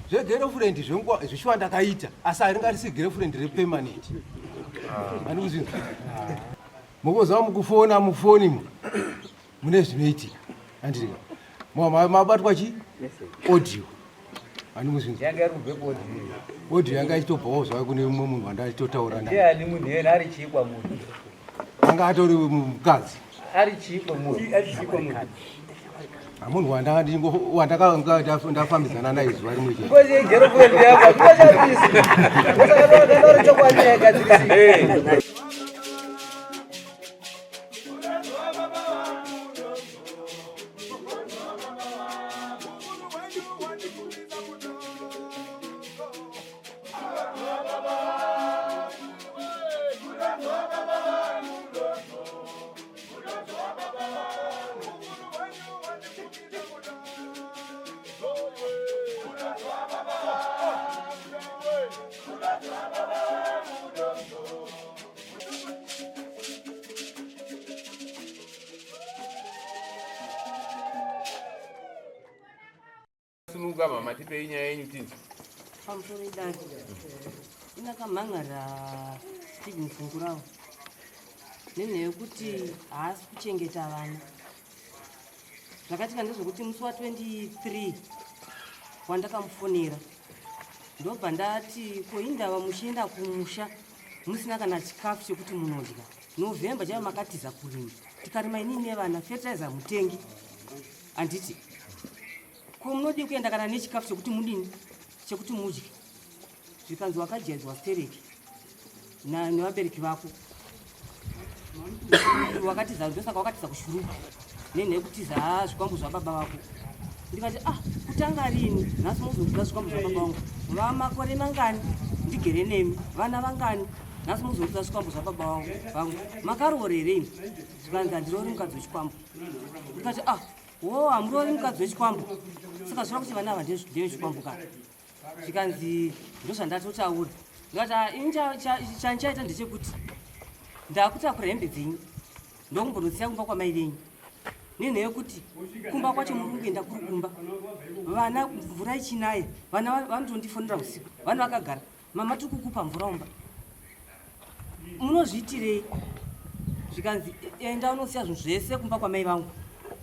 Zvegirlfriend zvishuwa ndakaita, asi haringa risi girlfriend repermanent. Andikuzvinzwa. Mukozwa mukufona mufoni mu mune zvinoitika. Andika. Mabatwa chi? Audio. Andikuzvinzwa. Yanga iri kubve kuaudio. Audio yanga ichitobvawo zvayo kune mumwe munhu wandachitotaura naye. Ndiani munhu iyena ari chii kwamuri? Anga atori mukadzi. Ari chii kwamuri? Ari chii kwamuri? Munhu wandakanga ndafambidzana naye zuva rimwe chete. Ngozi yegirlfriend yako. Ndoshandisa. Ndosaka chokwadi yagadzirisika. Sunuka mama tipei nyaya yenyu tinzwe. Pamusoro idai. Inakamhan'ara Stephen Fungurawo nenhau yekuti haasi kuchengeta vana. Zvakaitika ndezvekuti musi wa 23 wandakamufonera ndobva ndati ko indava muchienda kumusha musina kana chikafu chekuti munodya. November chaiva makatiza kurima tikarima inini nevana fertilizer mutengi handiti ko munodii kuenda kana nechikafu chekuti mudini chekuti mudye zvikanzi wakajaidzwa stereki nevabereki vako wakatiza ndosaka wakatiza kushuruka nenhaya yekutiza haa zvikwambo zvababa vako ndikati ah kutanga rini nhasi muzondiza zvikwambo zvababa vangu vamakore mangani ndigere nemi vana vangani nhasi muzondiza zvikwambo zvababa vangu makaroora here imi zvikanzi handiroori mukadzi wechikwambo ndikati ah wo hamuroori mukadzi wechikwambo saka zvireva kuti vana ava ndevechikwambo ka zvikanzi ndozvandatotaura ndikati ah, ini chandichaita ndechekuti ndakutakura hembe dzenyu ndokumbonosiya kumba kwamai venyu nenhau yekuti kumba kwacho muri kungoenda kuri kumba vana mvura ichinaya vana vanotondifonera usiku vana vakagara Mama tiri kukupa mvura umba. Munozviitirei? Zvikanzi enda unosiya zvinhu zvese kumba kwamai vangu.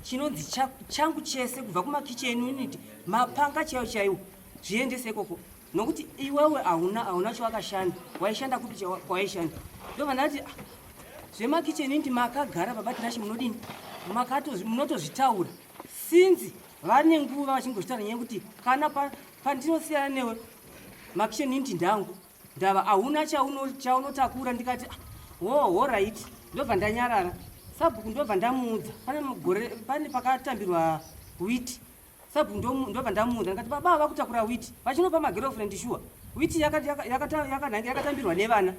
Chinonzi changu chese kubva kuma kitchen unit mapanga chaiwo chaiwo zviendese ikoko. Nokuti iwewe hauna hauna chawakashanda. Waishanda kupi kwawaishanda? Ndobva ndati ah, zvema kitchen unit makagara baba Tinashe munodini? Makato munotozvitaura. Since vane nguva vachingozvitaura nyaya yekuti kana pandinosiyana newe makisheni inti ndangu ndava hauna chaunotakura ndikati ah, wo horaiti ndobva ndanyarara sabhuku ndobva ndamuudza pane gore pane pakatambirwa witi sabhuku ndobva ndamuudza ndikati baba vakutakura witi vachinopa magirlfriend shuwa witi yakatambirwa nevana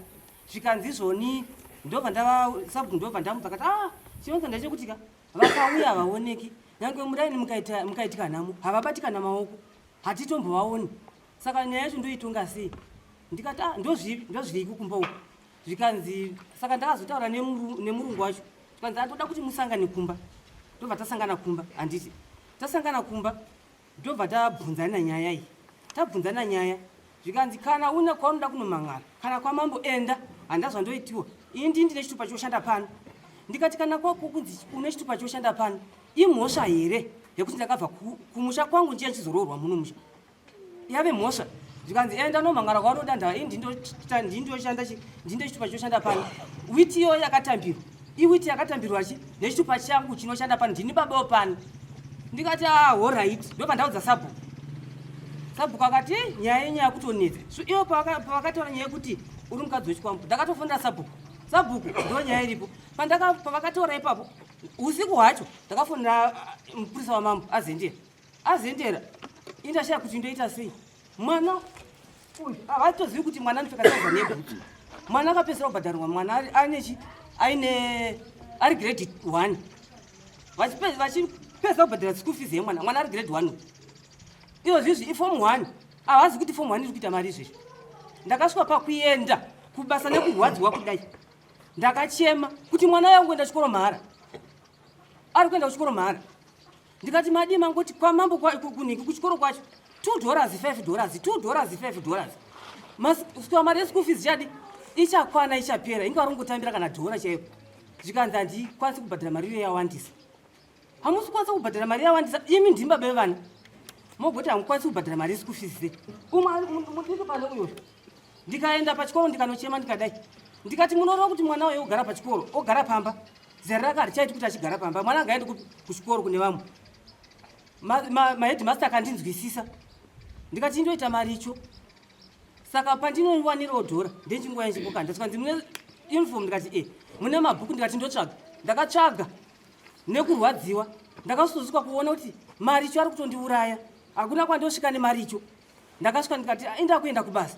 zvikanzi zvoni ndobva ndava sabhuku ndobva ndamuudza kati ah chionza ndechekuti ka vakauya havaoneki nyange muraini mukaitika nhamo havabati kana maoko hatitombovaoni saka nyaya yacho ndoitonga sei ndikati ah, ndozvipi kumba uku zvikanzi saka ndakazotaura nemurungu wacho zvikanzi atoda kuti musangane kumba ndobva tasangana kumba handiti tasangana kumba ndobva tabvunzana nyaya iyi tabvunzana nyaya zvikanzi kana une kwaunoda kunomang'ara kana kwamambo enda handa zvandoitiwa ini ndini ndine chitupa choshanda pano ndikati kana kwako kunzi une chitupa choshanda pano imhosva here yekuti ndakabva kumusha kwangu ndiye ndichizoroorwa muno musha yave mhosva zvikanzi enda nomhangara kwaunoda ndaa ini ndindoshanda ndinde chitupa chinoshanda pano witi iyo yakatambirwa iwiti yakatambirwa chi nechitupa changu chinoshanda pano ndini babawo pano ndikati ah horait ndopandaudza sabhuku sabhuku akati nyaya yenyaya kutonetsa so ivo pavakataura nyaya yekuti uri mukadzi wechikwambo ndakatofonera sabhuku sabhuku ndo nyaya iripo pavakataura ipapo usiku hwacho ndakafonera ah, mupurisa wamambo azendera azendera indashaya kuti ndoita sei mwana uyu havatozivi kuti mwana anopfeka trouser nebhutsu mwana akapedzisira kubhadharirwa mwana anechi aine ari grade one vachipedzisa kubhadhara school fees yemwana mwana ari grade one iyo zvizvi iform one havazi kuti form one iri kuita mari izvezvi ndakasvika pakuenda kubasa nekurwadziwa kudai ndakachema kuti mwana yangu kuenda chikoro mahara ari kuenda kuchikoro mahara ndikati madii mangoti kwamambo kunhiki kuchikoro kwacho $2, $5, $2, $5. Maswa mari yeschool fees chadi ichakwana, ichapera, inga vari kungotambira kana dhora chaiko. Zvikanzi handikwanisi kubhadhara mari iyo, yawandisa. Hamusi kukwanisa kubhadhara mari yawandisa, imi ndimi baba vevana, mogoti hamukwanisi kubhadhara mari yeschool fees sei? Umwe mudiki pane uyo, ndikaenda pachikoro ndikanochema, ndikadai, ndikati munoreva kuti mwana uyo ogara pachikoro, ogara pamba? Zera rake harichaiti kuti achigara pamba. Mwana angaendi kuchikoro kune vamwe. Maheadmaster akandinzwisisa. Ndikati ndoita maricho, saka pandinowanirawo dhora ndechinguva yechingokanda. Tikanzi mune uniform, ndikati e. Mune mabhuku, ndikati ndotsvaga. Ndakatsvaga nekurwadziwa. Ndakasozosvika kuona kuti maricho ari kutondiuraya, hakuna kwandosvika nemaricho. Ndakasvika ndikati, "Ah, inda kuenda kubasa."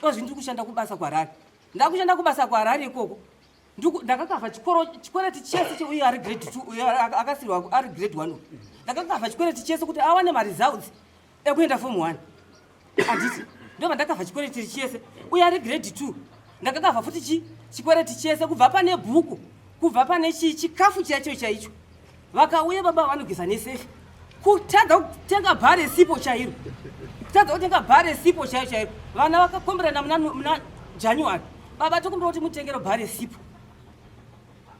Ozvi ndiri kushanda kubasa kuHarare, ndakushanda kubasa kuHarare ikoko. Ndakakavha chikoro, chikwereti chese cheuyo ari grade 2, uyo akasirwa ari grade 1. Ndakakavha chikwereti chese kuti awane maresults ekuenda form 1, handiti? Ndobva ndakavha chikwereti chese. Uyo ari grade 2, ndakakavha futi chikwereti chese, kubva pane bhuku, kubva pane chikafu chaicho chaicho. Vakauya baba vanogeza nesefi, kutadza kutenga bhare resipo chairo, kutadza kutenga bhare resipo chairo chairo. Vana vakakomberana muna January, "Baba, tokumbira kuti mutengero bhare resipo,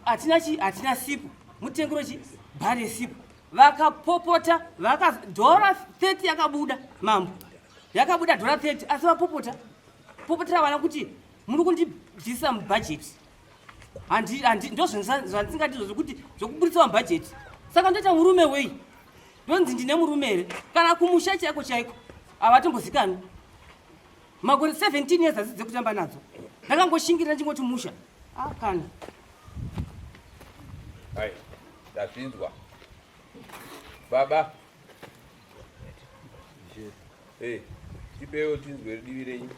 hatina chi, hatina sipo, mutengero chi bhare resipo." Vakapopota vaka dhora 30 yakabuda, mambo, yakabuda dhora 30, asi vapopota popotera vana kuti muri kundibvisa mubhajeti. Handi ndozvandisingati zvokuti zvokubudisa mubhajeti. Saka ndoita murume wei? Ndonzi ndine murume here? Kana kumusha chaiko chaiko havatombozikanwi. Makore 17 years hadzidze kutamba nadzo. Ndakangoshingirira ndingoti musha akana. Hai, ndazvinzwa baba. Tipewo tinzwe divi renyu.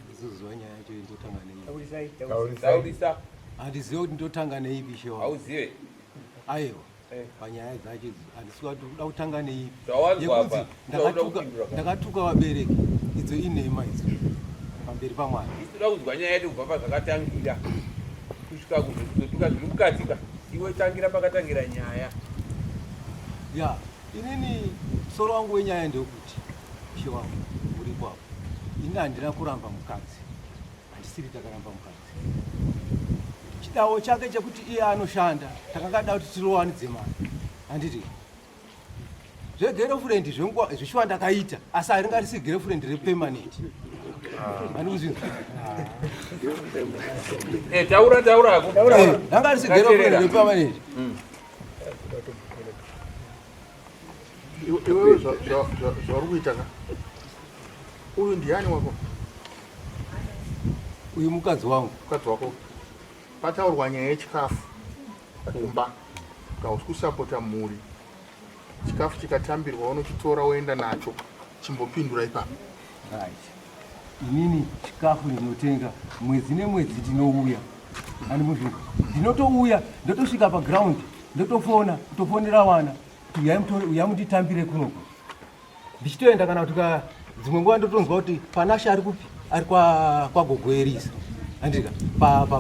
Ndizoziva nyaya yacho, ndotanga nei? Taurisa. Handizive kuti ndotanga neipi, ishe wangu. Hauzive? Aiwa. Panyaya dzacho idzi handisi kuda kutanga neipi. Zvawanzwa Yekunzi apa, kupindura. ndakatuka vabereki, idzo inhema idzo pamberi paMwari. Isi toda kunzwa nyaya yacho kubva pazvakatangira kusvika kuzotuka zviri mukatika. Iwe tangira pakatangira nyaya. Ya, inini musoro wangu wenyaya ndewekuti, ishe wangu uripo apo, ini handina kuramba mukadzi, handisiri takaramba mukadzi. Chidawo chake chekuti iye anoshanda, takangada kuti tirowanidze mari, handiti? Zvegirlfriend zvenguva zvishuwa ndakaita, asi haringa risi girlfriend repermanent, handikuzvinzwa. Taura, taurako. Ranga risi girlfriend repermanent. Iwewe zvauri kuita ka, uyu ndiani wako? Uyu mukadzi wangu. Mukadzi wako. Pataurwa nyaya yechikafu kumba, kausi kusapota mhuri, chikafu chikatambirwa unochitora woenda nacho. Chimbopindura ipapo. Right, inini chikafu ndinotenga mwedzi nemwedzi. Ndinouya, handimuzvinzwa, ndinotouya, ndotosvika paground, ndotofona, kutofonera wana kuti uyai mutore, uyai munditambire kunoko. Ndichitoenda, kana kuti dzimwe nguva ndotonzwa kuti Panashe ari kupi, ari kwagogoerisa, handika,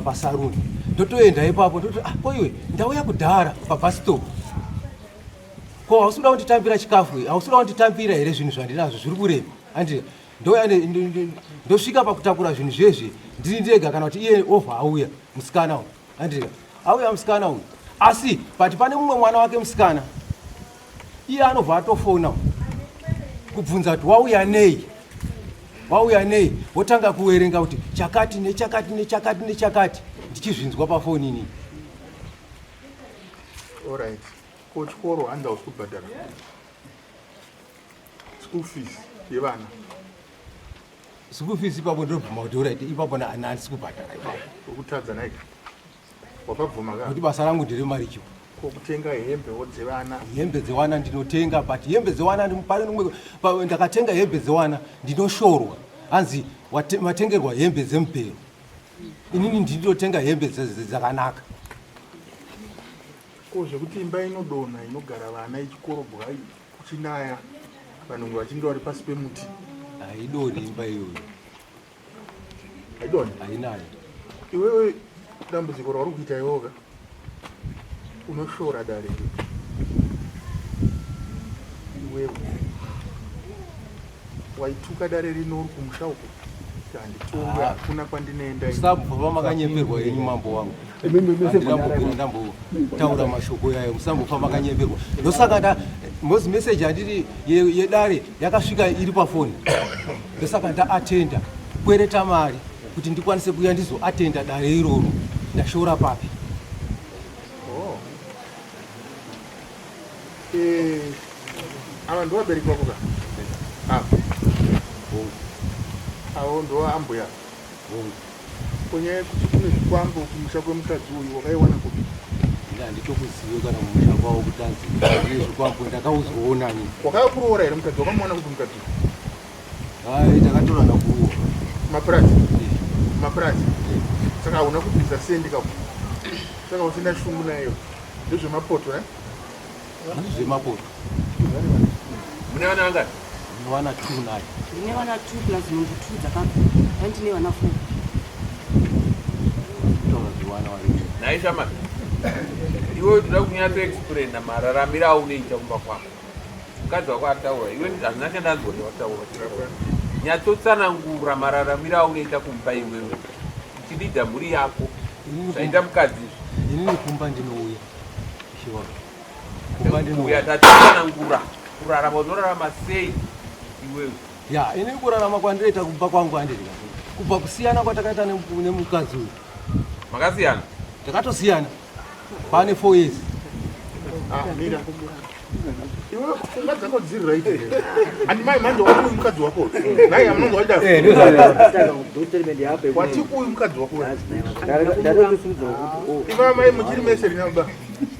pasaruni. Ndotoenda ipapo, ndoti, "Ah, ko iwe, ndauya kudhara pabus stop, ko hausi kuda kunditambira chikafu? Hausi kuda kunditambira here? Zvinhu zvandinazvo zviri kurema," handika? Ndouya ndosvika pakutakura zvinhu zvezvi ndiri ndega, kana kuti iye ovha auya musikana uyu, handika? Auya musikana uyu, asi but pane mumwe mwana wake musikana, iye anobva atofona kubvunza kuti wauya nei, wauya nei. Wotanga kuverenga kuti chakati nechakati nechakati nechakati, ndichizvinzwa pafoni inini. Alright, ko chikoro hanzi hausi kubhadhara school fees yevana? School fees ipapo ndobvuma kuti alright, ipapo handisi kubhadhara ipapo. Ukutadza naika, wapabvuma ka? Nokuti basa rangu nderemaricho. Ko kutenga hembewo dzevana? Hembe dzewana ndinotenga, but hembe dzewana pane umwe ndakatenga hembe dzewana, ndinoshorwa, hanzi matengerwa hembe dzemubhero. Inini ndinotenga hembe dzakanaka. Ko zvekuti imba inodonha inogara vana ichikorobwa kuchinaya, vanhu vachinge vari pasi pemuti? Haidoni imba iyoyo. Haidoni? Hainayo. Iwewe dambudziko rauri kuita iwoka, unoshora dare iwewe. Waituka dare rino uri kumusha uko kuti handitongwe hakuna kwandinoenda ini. Musambobva makanyeperwa henyu mambo wangu. Handinambobvira ndambotaura mashoko yayo musambofa makanyeperwa. Ndosaka nda mozi message handiti yedare yakasvika iri pafoni. Ndosaka ndaatenda kwereta mari kuti ndikwanise kuuya ndizoatenda dare iroro. Ndashora papi? Oh. Eh, ava ndivo vabereki vako ka? Ava. Avo ndivo ambuya. Ko nyaya yekuti kune zvikwambo kumusha kwemukadzi uyu wakaiwana kupi? Ini handitokuzive kana mumusha kwavo kuti anzi kune zvikwambo ndakauzoonani. Wakauya kuroora here mukadzi? Wakamuwana kupi mukadzi uyu? Hai takatorana kuroora. Mapurazi? Mapurazi? Saka hauna kubvisa sendi kapo. Saka usina shungu nayo. Ndezvemapoto eh? Ndezvemapoto. Mune vana vangani? Ndine vana 2 naye. Ndine vana 2 plus nhumbu 2 dzakabva. Dai ndine vana 4. Taura zvevana vari. Nhai shamani. Iwe unoda kunyatso explaina mararamiro aunoita kumba kwako. Mukadzi wako ataura, iwe hazvina chandanzwa chawataura. Nyatsotsanangura mararamiro aunoita kumba iwewe. Uchilidha mhuri yako. Zvaita mukadzi izvi. Inini kumba ndinouya. Ishe wangu. Kumba ndinouya. Tatsanangura kurarama unorarama sei iwewe. Ya, ini kurarama kwandinoita kumba kwangu handiri. Kubva kusiyana kwatakaita nemukadzi uyu. Makasiyana? Takatosiyana. Pane 4 years. Ah, mira. Iwe pfungwa dzako dziri right here? Andi mai manje wati uyu mukadzi wako. Nhai amunonzwa waita. Eh, ndozvo. Wati uyu mukadzi wako. Iva mai muchiri mese rina baba.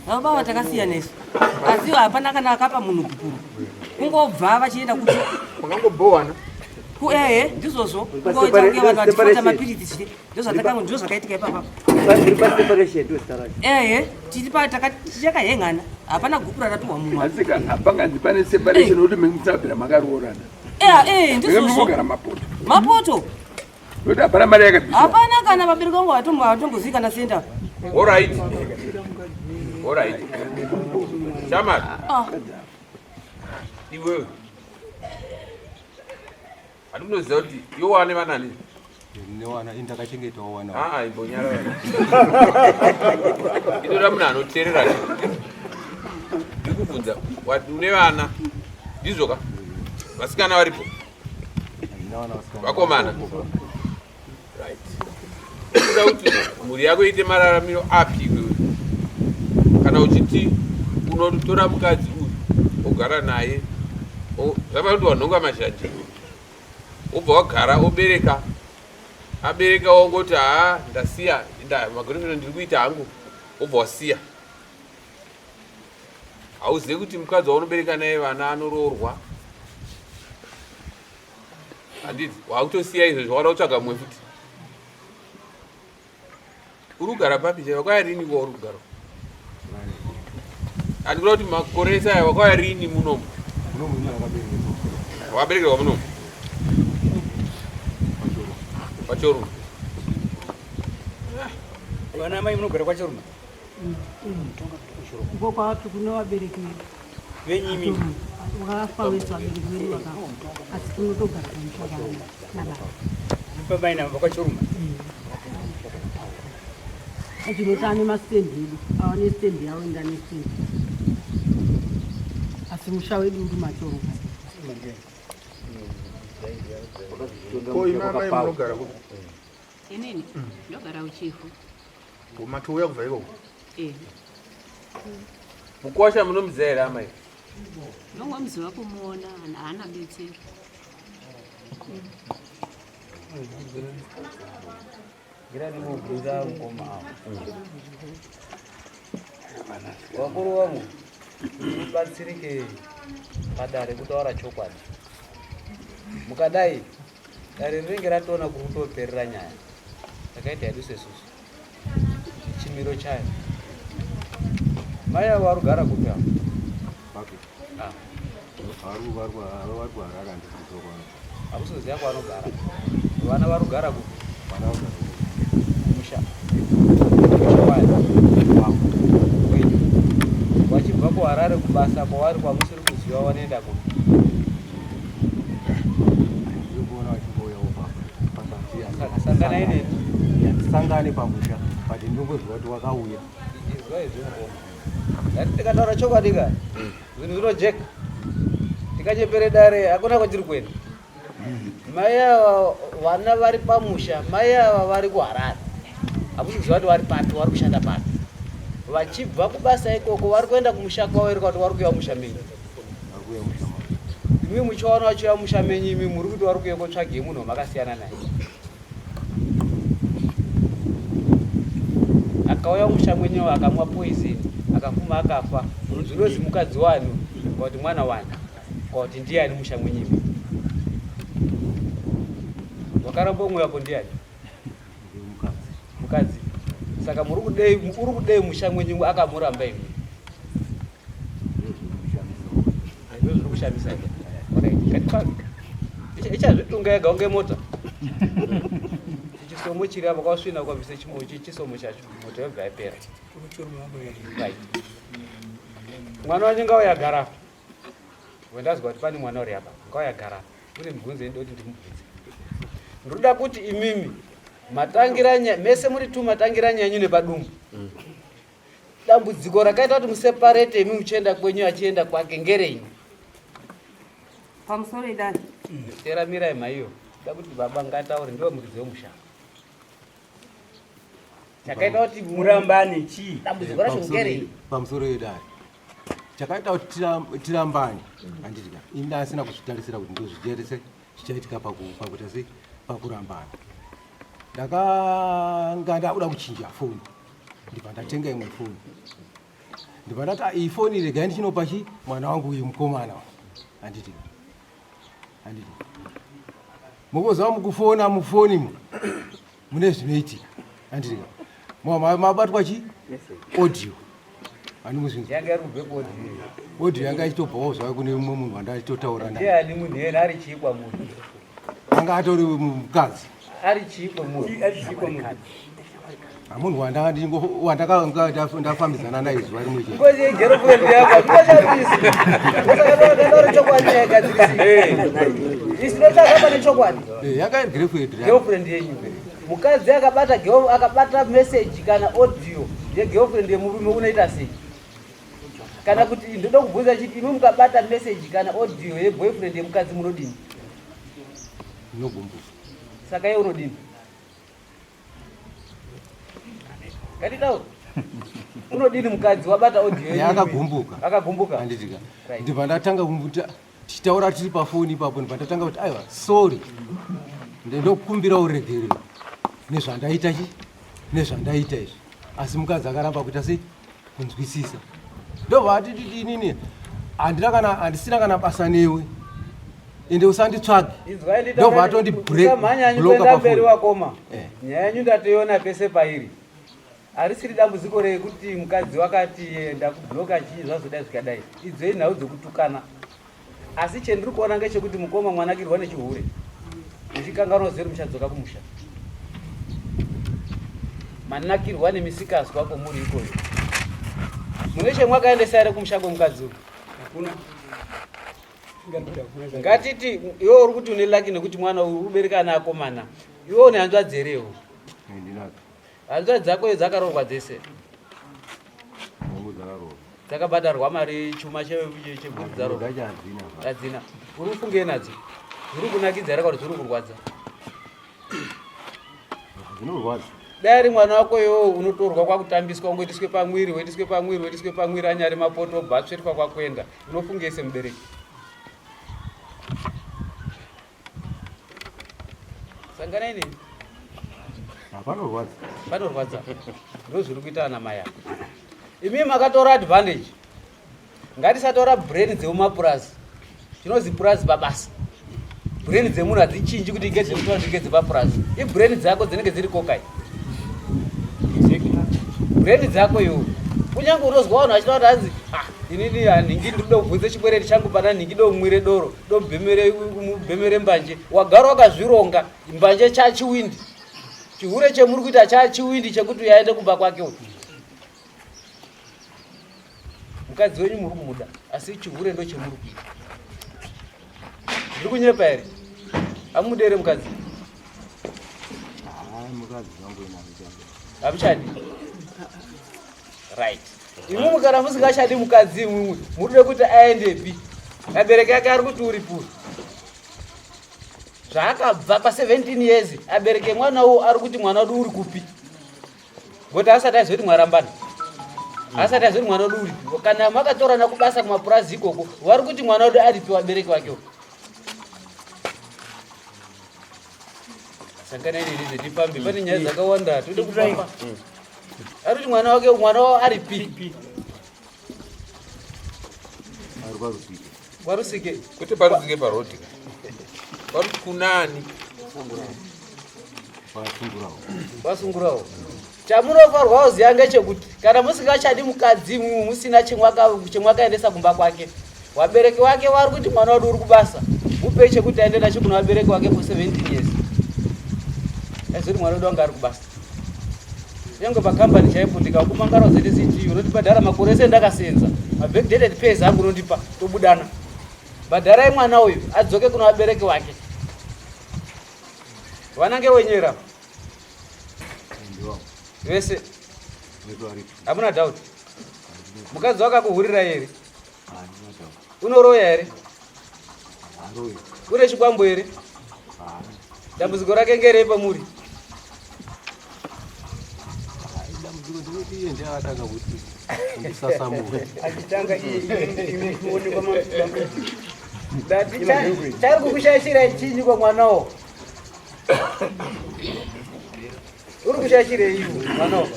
Baba vatakasiyana isu. Asi hapana kana akapa munhu gupuro. Kungobva vachienda kuti Makangobhowana. ku ehe ndizvozvo. Kungoita kunge vanhu vachifota mapiritsi chete. Ndozvatakanga ndozvakaitika ipapa. Uri pa separation ndozita racho. Ehe, tiri pa tichakahengana. Hapana gupuro ratuwa munhu. Asi kana panganzi pane separation kuti musabvira makaroorana. Eh, eh, ndizvozvo. Mugara mapoto. Mapoto. Kuti hapana mari yakabviswa. Hapana kana vabereki vangu havatombozivi kana senda. All right. All right. Shamari. Ah. Iwewe. Handinoziva kuti iwe wane vanani? Ndine wana, ini ndakachengetawo wana. Ah, imbonyarara. Inoda munhu anoteerera. Ndikubvunza, wati une vana. Ndizvo ka? Vasikana varipo? Vakomana. Right. Kuda kuti mhuri yako iite mararamiro api iwewe? Kana uchiti unotora mukadzi uyu ogara naye zvava kuti wanhonga mashanje wobva wagara obereka abereka wongoti haa ndasiya magirlfriend ndiri kuita hangu wobva wasiya hauzive kuti mukadzi waunobereka naye vana anoroorwa handiti wakutosiya izvozvo wada kutsvaga mumwe futi uri kugara papi chaiva kwaya rini kwa uri kugara andikuda kuti makore ese aya wakauya rini munomu wakaberekerwa munomu pachorume vana mai munogara kwachorume Uko kwapi kune vabereki vedu venyu imimi vakafa vese vabereki vedu vakafa asi tinotogara pamusha pano nababa pamai navo kwachorume achinoti ane masitendi edu ava nesitendi yavo enda nesitendi asi musha wedu uri machorume Ko imi amai munogara kupi? Inini ndogara uchifu. Matouya kubva ikoko? Eh. Mukwasha munomuziva here amai? Ndongomuziva kumuona haana betsero. Ngira ndimubvunza mukoma avo. Vakuru vangu mubatsirike padare kutaura chokwadi. Mukadai dare rinenge ratoona kuri kutoperera nyaya takaita hedu sesusu chimiro chayo. Mai avo varugara kupi avo? Papi. Ah. Vari kuHarare handisi kuziva kwavanogara. Hamusi kuziva kwavanogara. Vana varugara kupi? Vana vagara kupi? Kumusha. Kumusha kwayo. Kwenyu. Vachibva kuHarare kubasa kwavari kwamusiri kuziva vanoenda kupi? Sanganai neni. Hatisangane pamusha but ndinongoziva kuti wakauya. Izwa izvi mukoma. Ngati tikataura chokwadi ka. Zvinhu zvinojeka. Tikanyepere dare hakuna kwatiri kuenda. Mai ava vana vari pamusha, mai ava vari kuHarare. Hamusi kuziva kuti vari papi, vari kushanda papi. Vachibva kubasa ikoko vari kuenda kumusha kwavo here kana kuti vari kuuya musha menyu? Imi muchiwana vachiuya musha menyu imi muri kuti vari kuuya kotsvagei munhu wamakasiyana naye. Akauya musha mwenyu akamwa poison akafuma akafa zvinozi mukadzi wani kana kuti mwana wani kana kuti ndiyani musha mwenyu imi wakaramba umwe wako ndiyani mukadzi saka muri kudei uri kudei musha mwenyu akamuramba imi Ndozviri kushamisa. Alright, Ichazvitunga yega unge mota. Chisomo chiri apa kwasvina kwabvisa chisomo chacho mota yobva yapera. Right. Mwana wacho ngauya agara apa. Wendazwa kuti pane mwana uri apa. Ngauya agara apa. Kune mibvunzo inoda kuti ndimubvunze. Ndinoda kuti imimi matangira mese muri tu matangira nyanyu nepadumbu. Dambudziko rakaita kuti museparate imi muchienda kwenyu achienda kwake ngerei? Pamusoro idani. Teramirai maiyo. Da kuti baba ngataure ndiwe muridzi wemusha. Chakaita kuti murambane chii? Dambudziko racho ngerei? Pamusoro idani. Chakaita kuti tirambane handiti ka ini asina kuzvitarisira kuti ndozvijerese zvichaitika pakuita sei pakurambana. Ndakanga ndakuda kuchinja foni ndibva ndatenga imwe foni ndibva ndati ah, iyi foni regai ndichinopa chi mwana wangu uyu mukomana handiti handiti mukozva mukufona mufoni mu mune zvinoitika handiti mabatwa chi audio andimuzvinzwa audio yanga ichitobvawo zvayo kune mumwe munhu wandachitotaura naye anga atori mukadzi ari chii kwamuri ari chii kwamuri hamunhu wandakanga ndafambidzana naye zuva rimwe chete ngozi yegirlfriend yako ndoshandisi ndosaka chokwadi chaigadzirisi isi ndotsvaka pane chokwadi eh, yanga iri girlfriend girlfriend yenyu mukadzi akabata akabata message kana audio yegirlfriend yemurume unoita sei kana kuti ndoda kubvunza chiti imi mukabata message kana audio yeboyfriend yemukadzi munodini Ndinogumbuka. Saka iye unodini? Ngatitaure. Unodini mukadzi wabata audio yenyu? Akagumbuka. Akagumbuka. Handitika. Ndibva ndatanga kumuta tichitaura tiri pafoni ipapo ndibva ndatanga kuti aiwa sorry. Ndokumbira uregerero nezvandaita chi nezvandaita izvi. Asi mukadzi akaramba kuita sei? Kunzwisisa. Ndobva ati inini handina kana handisina kana basa newe. Ende usanditsvage. Ndobva atondi break block pafoni. Wakoma. Eh. Nyaya yenyu ndatoiona pese pairi. Harisiri dambudziko rekuti mukadzi wakati eh, ndakubloka chii zvazodai zvikadai. Idzo inhau dzekutukana. Asi chendiri kuona ngechekuti mukoma mwanakirwa nechihure. Muchikanganwa zero muchadzoka kumusha. Manakirwa nemisikazwa kwamuri ikoyo. Mune chemwakaendesa here kumusha kwemukadzi uyu? Hakuna. Ngatiti iwe uri kuti une laki nekuti mwana uyu uri kubereka ana akomana. Iwe une hanzvadzi here iwe? Hanzvadzi dzako dzakaroorwa dzese? Dzakabhadharwa mari chuma chemhuri dzaroorwa? Hadzina. Uri kufungei nadzo? Zviri kunakidza here kana kuti zviri kurwadza? Zvinorwadza. Dai ari mwana wako iwewe unotorwa kwakutambiswa ungoitiswe pamwiri woitiswe pamwiri woitiswe pamwiri anyari mapoto obva atsvetwa kwakuenda unofungei semubereki? Sanganai neni. Panorwadza. Panorwadza. Ndozviri kuita ana mai ava. Imi makatora advantage. Ngatisatora brain dzemumapurazi. Chinozi purazi pabasa. Brain dzemunhu hadzichinji kuti ngedzemutora kuti ngedzepapurazi. Ibrain dzako dzinenge dziri kokai. Brain dzako iwe. Kunyange unozwa vanhu vachitaura kuti hanzi ah, inini hanhingi ndinoda kubvunza chikwereti changu pana nhingi domwire doro dobhemere mubhemere mbanje. Wagara wakazvironga mbanje chachiwindi. Chihure chemuri kuita chachiwindi chekuti uyaende kumba kwake uyu. Mukadzi wenyu muri kumuda asi chihure ndo chemuri kuita. Ndiri kunyepa here? Amude here mukadzi? Mukadzi wangu ina hamuchadi. Hamuchadi? Right. Imwimwi kana musingachadi mukadzi imwimwi murikude kuti aendepi? Abereki ake ari kuti uri puri. Zvaakabva pa 17 years abereki mwana uwu ari kuti mwana wedu uri kupi? Ngokuti asati aziva kuti mwarambana. Asati aziva kuti mwana wedu uripi. Kana makatorana kubasa kumapurazi ikoko vari kuti mwana wedu aripi wabereki wake uyu. Sangana neni zvetifambe pane nyaya dzakawanda tode kufamba. Ari kuti mwana wake mwana wavo aripi? Ari kwaRusike. KwaRusike. Kwete paRusike paroad. Paruti kunani? Kwasungurawo. Kwasungurawo. Chamunofanirwa kuziva ngechekuti kana musingachadi mukadzi imwimwi musina chemwakaendesa kumba kwake, wabereki wake wari kuti mwana wedu uri kubasa, mupei chekuti aende nacho kuna vabereki wake for 17 years. Aizoti mwana wedu anga ari kubasa. Nyangwe pakambani chaipo ndikakumangara ZCTU unotibhadhara makore ese ndakasenza. Mabackdated pays angu unondipa tobudana. Bhadharai mwana uyu adzoke kuna vabereki wake. Vanange wenyera. Vese. Hamuna doubt. Mukadzi wako akuhurira here? Unoroya here? Une chikwambo here? Dambudziko rake ngerei pamuri? Dambudziko ndekuti iye ndiye akatanga kuti ndisasamure. Achitanga iye kuonekwa Ndati chari kukushaishira chinyi kwa mwanawo? Uri kushaishirei iwe mwanawo?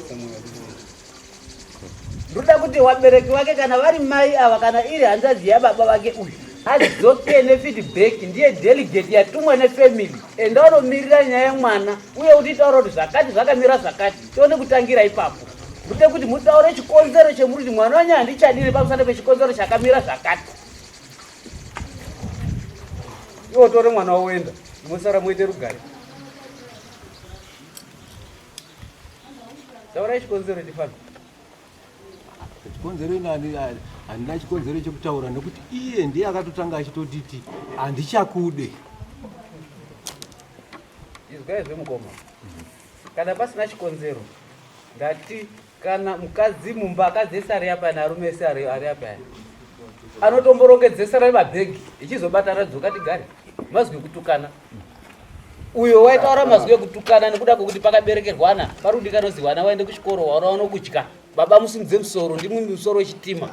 Ndoda kuti wabereki wake kana vari mai ava kana iri hanzvadzi yababa vake uyu adzoke nefeedback, ndiye delegate yatumwa nefamily. Enda unomirira nyaya yemwana uye utitaura kuti zvakati zvakamira zvakati, tione kutangira ipapo. Ndoda kuti mutaure chikonzero chemuri kuti mwana wanyu handichadire pamusana pechikonzero chakamira zvakati. Iwe utore mwana woenda, mosara muite rugare. Taurai chikonzero chifambe. Chikonzero ini handina chikonzero chekutaura nekuti iye ndiye akatotanga achitotiti handichakude. Izwai zvemukoma. Kana pasina chikonzero ndati kana mukadzi mumba akadzi ese ari apa narume ese ari apa aya anotomborongedzesera mabhegi ichizobatana dzoka tigare mazwi ekutukana uyo waitaura mazwi ekutukana nekuda kwekuti pakaberekerwana pari kudikanozi vana vaende kuchikoro waona kudya baba musimudze musoro ndimwi musoro wechitima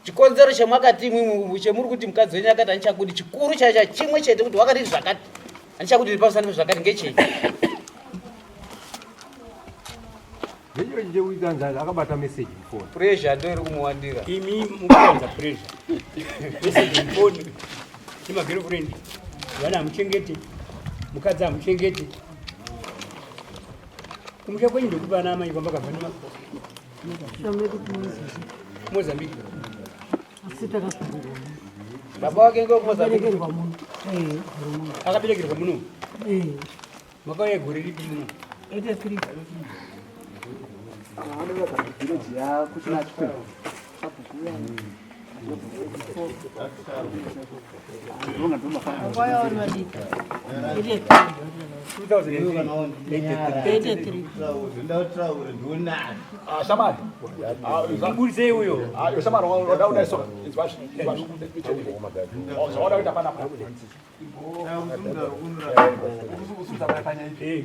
chikonzero chamakati imwimwi chemuri kuti mukadzi wenyu akati handichakudi chikuru chaicha chimwe chete kuti wakati zvakati handichakudi pamusana pezvakati ngechei Ngecho chekuti akabata message mufoni. Pressure ndo iri kumuwandira. Imi mukuwanza pressure. Message mufoni. Nema girlfriend. Vana hamuchengeti. Mukadzi hamuchengeti. Kumusha kwenyu ndokupa ana amai kwamba kabva nema Mozambique. Asi takazvarwa. Baba wake ngo Mozambique. Muno. Eh, Akaberekerwa muno. Eh. Makauya gore ripi muno? 83. Muburisei uyo.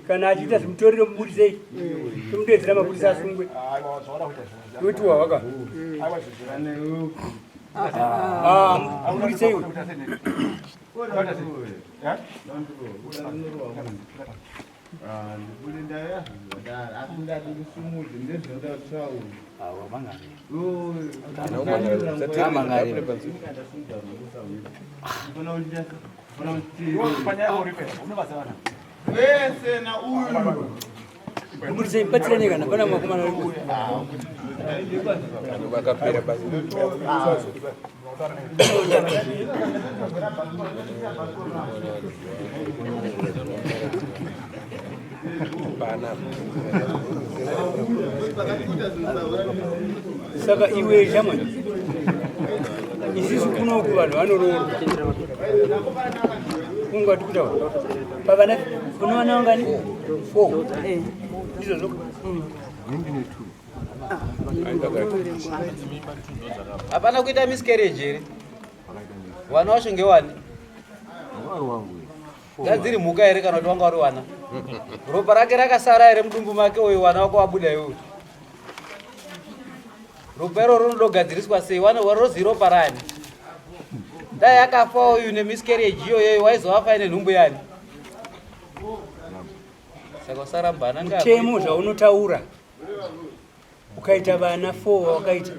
Kana achiita zvimutoriro muburisei. Tomudeedzera mapurisa asungwe. Totiwa waka. Muburisei uyo. Muburisei batsirane kana pana makomana aripo. Vakapera basi. Saka iwe shamwari, isisu kunoku vanhu vanoroorwa. Kungati kutaura pavana Une vana vangani? Four. Ndizvozvo? Ndine two. Hapana kuita miscarriage here? Vana vacho ngewani? Ngadziri mhuka here kana kuti wanga uri wana? Ropa rake rakasara here mudumbu make uyu wana wako wabuda iwe? Ropa iroro rinodogadziriswa sei? Wana rozi ropa rani? Dai akafa uyu nemiscarriage iyoyo waizova aine nhumbu yani? Saka usaramba ana Mutemo zvaunotaura ukaita vana 4 wakaita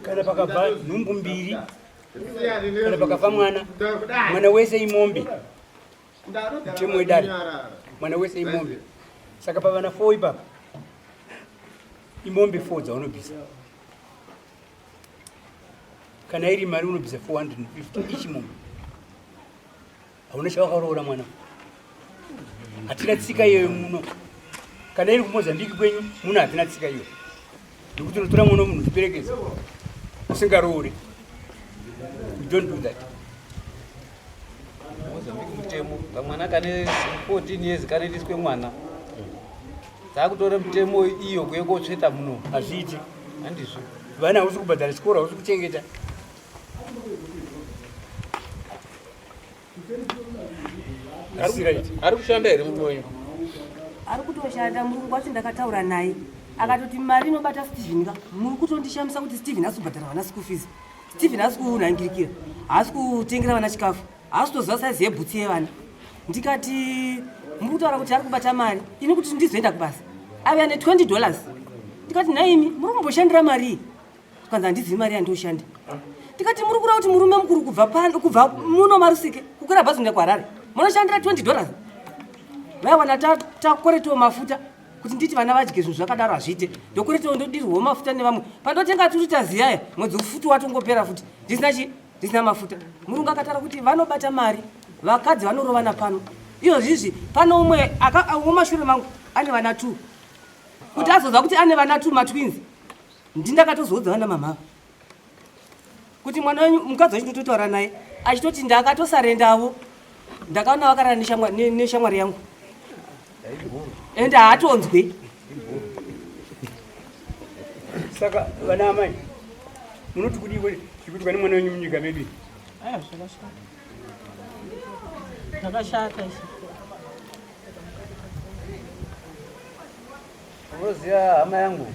kana pakabva nhumbu mbiri kana pakafa mwana mwana wese imombe mutemo wedare mwana wese imombe saka pavana 4 ipapa imombe 4 dzaunobvisa kana iri mari unobvisa 450 ichi mombe hauna chawakaroora mwana hatina tsika iyoyo muno kana iri kumozambique kwenyu muno hatina tsika iyoyo nekuti unotora mwana wemunhu uchiperekeza usingaroore you don't do that Mozambique mutemo kamwana kane 14 years kanoitiswe mwana dzakutora mutemo iyo kuye kotsveta muno hazviiti handizvo vana hausi kubhadhara chikoro hausi kuchengeta Ari kushanda here murume wenyu? Ari kutoshanda murungu wacho ndakataura naye akatoti mari inobata Steven ka muri kutondishamisa kuti Steven haasi kubhadhara vana school fees Steven haasi kunhangirikira haasi kutengera vana chikafu haasi kutoziva saizi yebhutsi yevana ndikati muri kutaura kuti ari kubata mari ini kuti ndizoenda kubasa aive ane 20 dollars ndikati nhaimi muri kumboshandira mari iyi Kwanza handizivi mari yandoshanda. Tikati muri kureva kuti murume mukuru kubva pano kubva muno marusike kukwira bhazi kuenda kuHarare munoshandira 20 dollars. Vaiwana takweretawo mafuta kuti nditi vana vadye zvinhu zvakadaro hazviite. Ndokweretawo ndodirwawo mafuta nevamwe. Pandotenga turi taziyaya mwedzi futi watongopera futi ndisina chi ndisina mafuta. Murungu akataura kuti vanobata mari vakadzi vanorovana pano. Izvozvizvi pano umwe mumashure mangu ane vana 2 kuti azoziva kuti ane vana 2 matwins Ndindakatozoudza vana mama kuti mwana wenyu mukadzi wacho ndototaura naye achitoti ndakatosarendavo ndakaona vakarara neshamwari yangu ende haatonzwi saka vana amai munoti kudii zvikuti vane mwana wenyu munyika medu zvakashata izvi Unoziva hama yangu,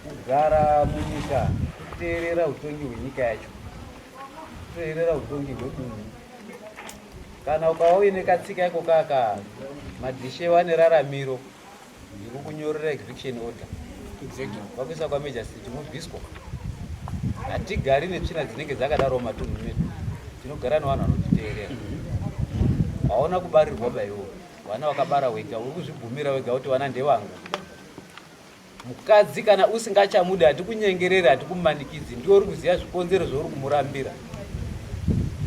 kugara munyika kuteerera utongi hwenyika yacho, kuteerera utongi hwedunhu. Kana ukava uine katsika iko kaka, madzishe vane raramiro yekukunyorera eviction order Exactly. vakuisa kwaMajor City mobviswa. Hatigari netsvina dzinenge dzakadaro mumatunhu medu, tinogara nevanhu vanotiteerera. Hauna kubarirwa baiwo. Vana wakabara wega, uri kuzvibvumira wega kuti vana ndevangu. Mukadzi kana usingachamudi hatikunyengereri, hatikumanikidzi, ndiwe uri kuziva zvikonzero zvauri kumurambira.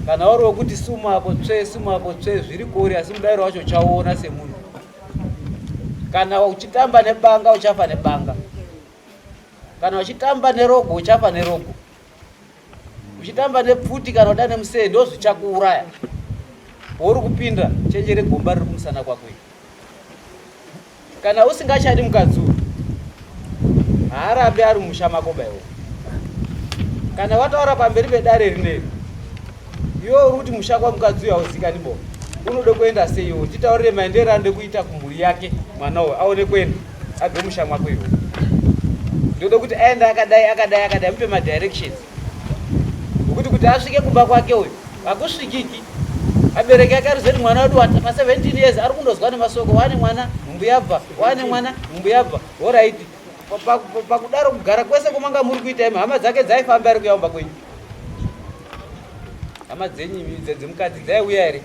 Kana uri wekuti sumu apo tsve, sumu apo tsve, zviri kuri, asi mudairo wacho uchauona semunhu. Kana uchitamba nebanga uchafa nebanga. Kana uchitamba nerogo uchafa nerogo. Uchitamba nepfuti kana uda nemusee ndozvichakuuraya. Pauri kupinda chenjere gomba riri kumusana kwako iri. Kana usingachadi mukadzi uyu haarambi ari mumusha mako baiwo. Kana wataura pamberi pedare rineri iwe uri kuti musha kwamukadzi uyu hauzikani bo unode kuenda sei iwe titaurire maendero anode kuita kumhuri yake mwana uyu aone kuenda abve musha mwako iwe ndoda kuti aende akadai akadai akadai mupe madirections nokuti kuti asvike kumba kwake uyu hakusvikiki abereki ake arizoti mwana wedu pa 17 years ari kundozwa nemasoko wane mwana nhumbu yabva wane mwana nhumbu yabva horaiti pakudaro kugara kwese kwamanga muri kuita imi hama dzake dzaifamba here kuya kumba kwenyu hama dzenyu dzemukadzi dzaiuya here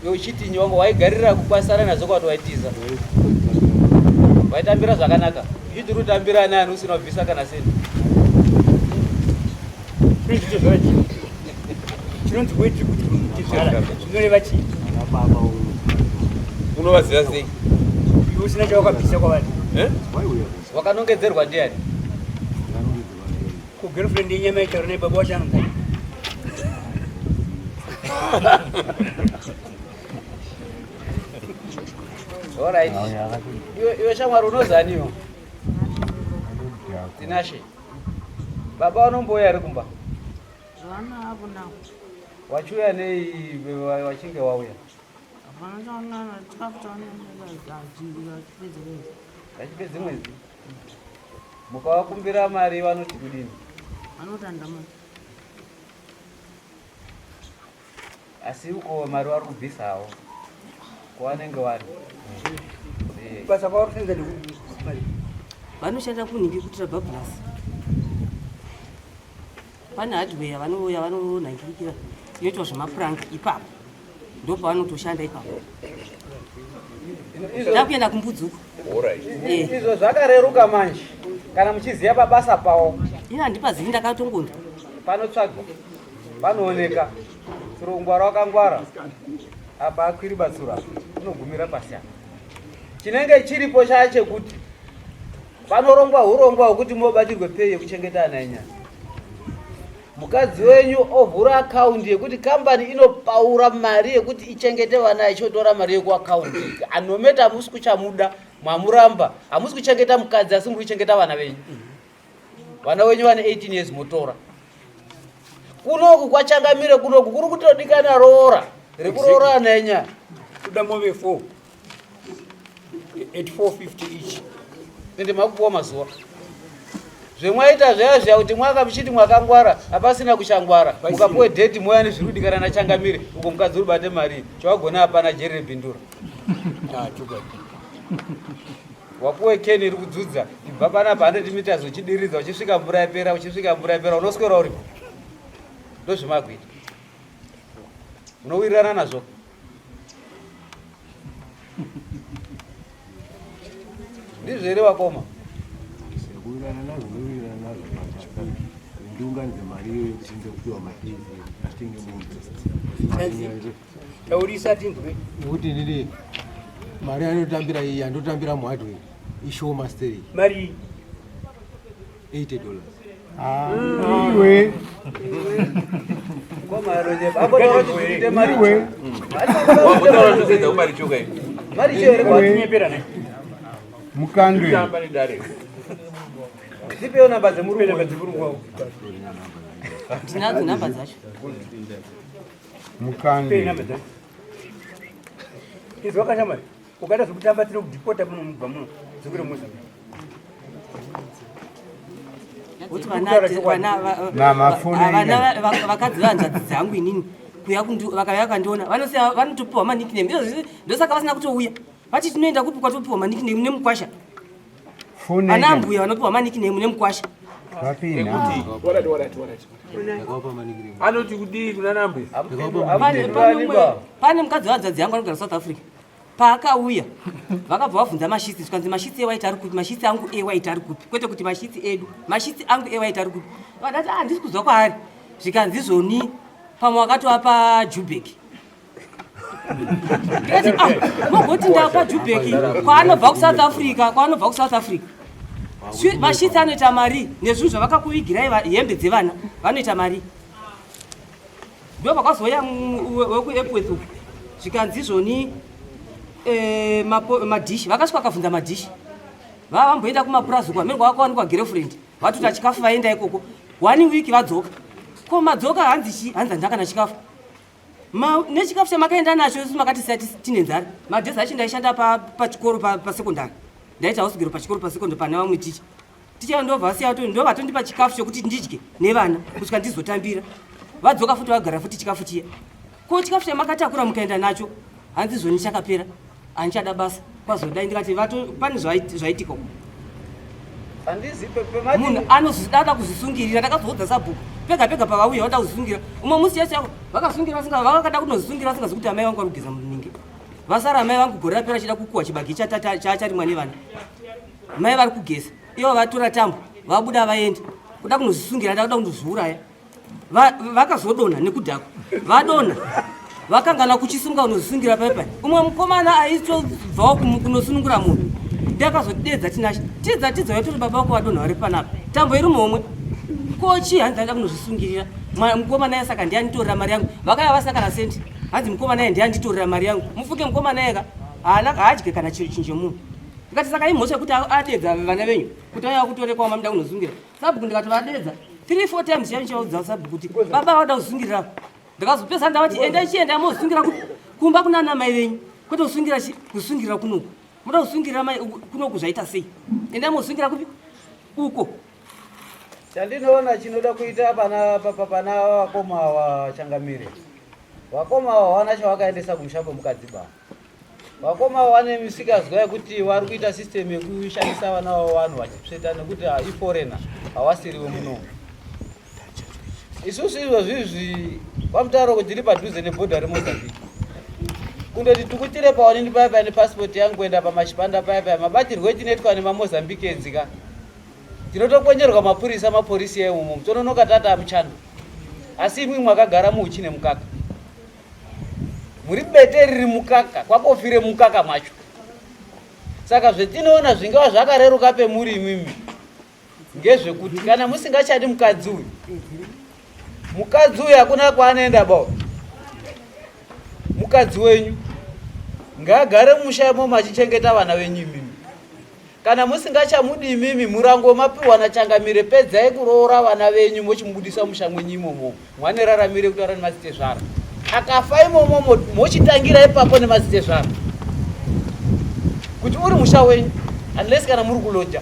Iwe uchiti nyongo waigarira kukwasara nadzo kwati waitiza. Waitambira zvakanaka. Uchiti uri kutambira nani usina kubvisa kana sendi. Chinonzi weti kuti tizvara zvinoreva chii? Unovaziva sei? Iwe usina chawakabvisa kwavari. Eh? Wakanongedzerwa ndiani? Ko girlfriend yenyama itaura naye baba wacho anonzi. Alright. Iwe iwe shamwari unozaniwo? Tinashe. Baba vanombouya here kumba? Zvana avo nawo. Wachiuya nei wachinge wauya? Hapana chaonana chikafu chaonana mwedzi. Vachipedze mwedzi. Mukavakumbira mari vanoti kudini? Vanoti handina mari. Asi uko mari vari kubvisawo kwavanenge vari. Eh. Basa kwavari kusenza nekumari. Vanoshanda kunhingi kutira bhabhulasi. Pane hardware vanouya vanonhangirikira inoitwa zvemapuranga ipapo. Ndopavanotoshanda ipapo. Ndakuenda kumbudzi uko. Eh. Izvo zvakareruka manje kana muchiziva pabasa pawo. Ini handipazivi ndakatongonzwa. Panotsvagwa panooneka tsuro kungwara wakangwara apa akwiri batsura unogumira pasi apa. Chinenge chiripo chaya chekuti panorongwa hurongwa hwekuti mobatirwe pei yekuchengeta ana enyana. Mukadzi wenyu ovhura akaundi yekuti kambani inopaura mari yekuti ichengete vana ichotora mari yekuakaundi. Anometa hamusi kuchamuda, mwamuramba. Hamusi kuchengeta mukadzi asi muri kuchengeta vana venyu. Vana wenyu vane 18 years motora. Kunoku kwachangamire kunoku kuri kutodikana roora rekuroora ana enyana. Kuda move 4 at 450 each. Ende makupuwa mazuva. Zvemwaita zvaya zviya kuti mwaka muchiti mwakangwara hapasina kuchangwara. Mukapuwe date moya nezviri kudikana nachangamire uko mukadzi uri bate mari. Chawagona hapana jeri rebhindura. Wapuwe keni iri kudzudza ibva panapa 100 meters uchidiridza uchisvika mvura yapera uchisvika mvura yapera unoswera uripo. Ndozvemakuita. Munowirirana nazvo. Ndizvo here vakoma? Kuwirirana nazvo ndowirirana nazvo ndiunganidze mari iyoyo yekuti ndize kupiwa madays atenge mombe. Taurisa tinzwe. Nekuti inini mari yandotambira iyi yandotambira muhardware ishoma stereki. Mari 80 dollars. Iwe. Iwe. Mukandwe. Dzipewo namba dzemurungu wako. Tinadzo namba dzacho. Mukandwe. Izwa kashamari. Ukaita zvekutamba tiri kudhipota muno mubva muno dzokere Mozambique. Kuti vana vana vakadzi vehanzvadzi dzangu inini kuya vakauya vakandiona vanosiya vanotopiwa manickname izvozvi ndosaka vasina kutouya vati tinoenda kupi kwatopiwa manickname nemukwasha ana ambuya vanopiwa manickname nemukwasha Anoti kudii kuna nambuya? Pane mukadzi wehanzvadzi yangu anogara South Africa paakauya vakabva vabvunza mashitsi zvikanzi mashitsi ewaiti ari kupi mashitsi angu ewaiti ari kupi kwete kuti mashitsi edu mashitsi angu ewaiti ari kupi vadati ah handisi kuzwa kwaari zvikanzi zvoni pamwe wakatoapa jubek ndikati ah mogoti ndapa jubek kwaanobva kusouth africa kwaanobva kusouth africa mashitsi anoita mari nezvinhu zvavakakuvigirai hembe dzevana vanoita mari Ndo vakazouya wekuEpworth uku zvikanzi izvoni eh, madhishi vakasvika vakabvunza madhishi vava vamboenda kumapurazi uko hameno kwavakawanikwa girlfriend vatuta chikafu vaenda ikoko one week vadzoka ko madzoka hanzi chi hanzi handina kana chikafu nechikafu chamakaenda nacho isu makatisiya tine nzara madhezi acho ndaishanda pachikoro pasekondari ndaita house girl pachikoro pasekondari pane vamwe ticha Ticha ndovasiya to ndovatondipa chikafu chokuti ndidye nevana kusvika ndizotambira. Vadzoka futi vagara futi chikafu chiya. Ko chikafu chamakatakura mukaenda nacho hanzi zvoni chakapera handichada basa kwazodai ndikati vato pane zvaitika uko. Munhu anozoda kuzvisungirira ndakazoudza sabhuku pega pega pavauya vada kuzvisungira umwe musi yacho yako vakasungira vasinga vakada kunozvisungira vasingazi kuti amai vangu vari kugeza muningi vasara amai vangu gore rapera chida kukuwa chibage chacharimwa nevana mai vari kugeza ivo vatora tambo vabuda vaenda kuda kunozvisungira ndakuda kundozviuraya vakazodonha nekudhakwa vadonha vakangana kuchisunga unozvisungira paipai umwe mukomana aitobvawo kunosunungura munhu ndakazotidedza tinashe tidza tidza yatori baba vako vadonha vari panapa tambo iri muhomwe kochi hanzi aida kunozvisungirira Mukoma naye saka ndiye anditorera mari yangu. Vakaya vasina kana sendi. Hanzi mukoma naye ndiye anditorera mari yangu. Mufunge mukoma naye ka haana haadye kana chiro chinje munhu. Ndikati saka imhosva yekuti adedza vana venyu kuti vauya kutore kwa mamuda kunosungira. Sabhuku ndikati vadedza 3 4 times chaicho chaudza sabhuku kuti baba vada kusungirira. Ndakazopesa ndavati endai chienda mosungira kumba kunana mai venyu kwete kusungira kusungira kunoku. Muda kusungira mai kunoku zvaita sei? Endai mosungira kupi? Uko. Chandinoona chinoda kuita pana pana vakoma vachangamire. Vakoma ava hawana chavakaendesa kumusha kwemukadzi ba. Vakoma vane misikazwa yekuti vari kuita system yekushandisa vana vavo vanhu vachitsveta nekuti ah, iforeigner hawasiri wemuno. Isusu izvozvi izvi kwamutaro kuti tiri padhuze nebhodha reMozambique. Kundoti tukutire pawanini paya paya nepasipoti yangu kuenda pamachipanda paya paya mabatirwo etinoitwa nemaMozambiquans ka. Tinotokwenyerwa mapurisa maporisi emumo tononoka tata muchando. Asi imwi mwakagara muuchi nemukaka. Muri bete riri mukaka kwakofire mukaka macho. Saka zvetinoona zvingava zvakareruka pemuri imimi ngezvekuti kana musingachadi mukadzi uyu, mukadzi uyu hakuna kwaanoenda ba mukadzi wenyu ngaagare mumusha imomo achichengeta vana venyu imimi. Kana musingachamudi imimi murango mapiwa nachangamire pedzai kuroora vana venyu mochimubudisa musha mwenyu imomo mwaneraramire kutaura nemadzitezvara akafa imomo mochitangira ipapo nemadzitezvara kuti uri musha wenyu unless kana muri kuloja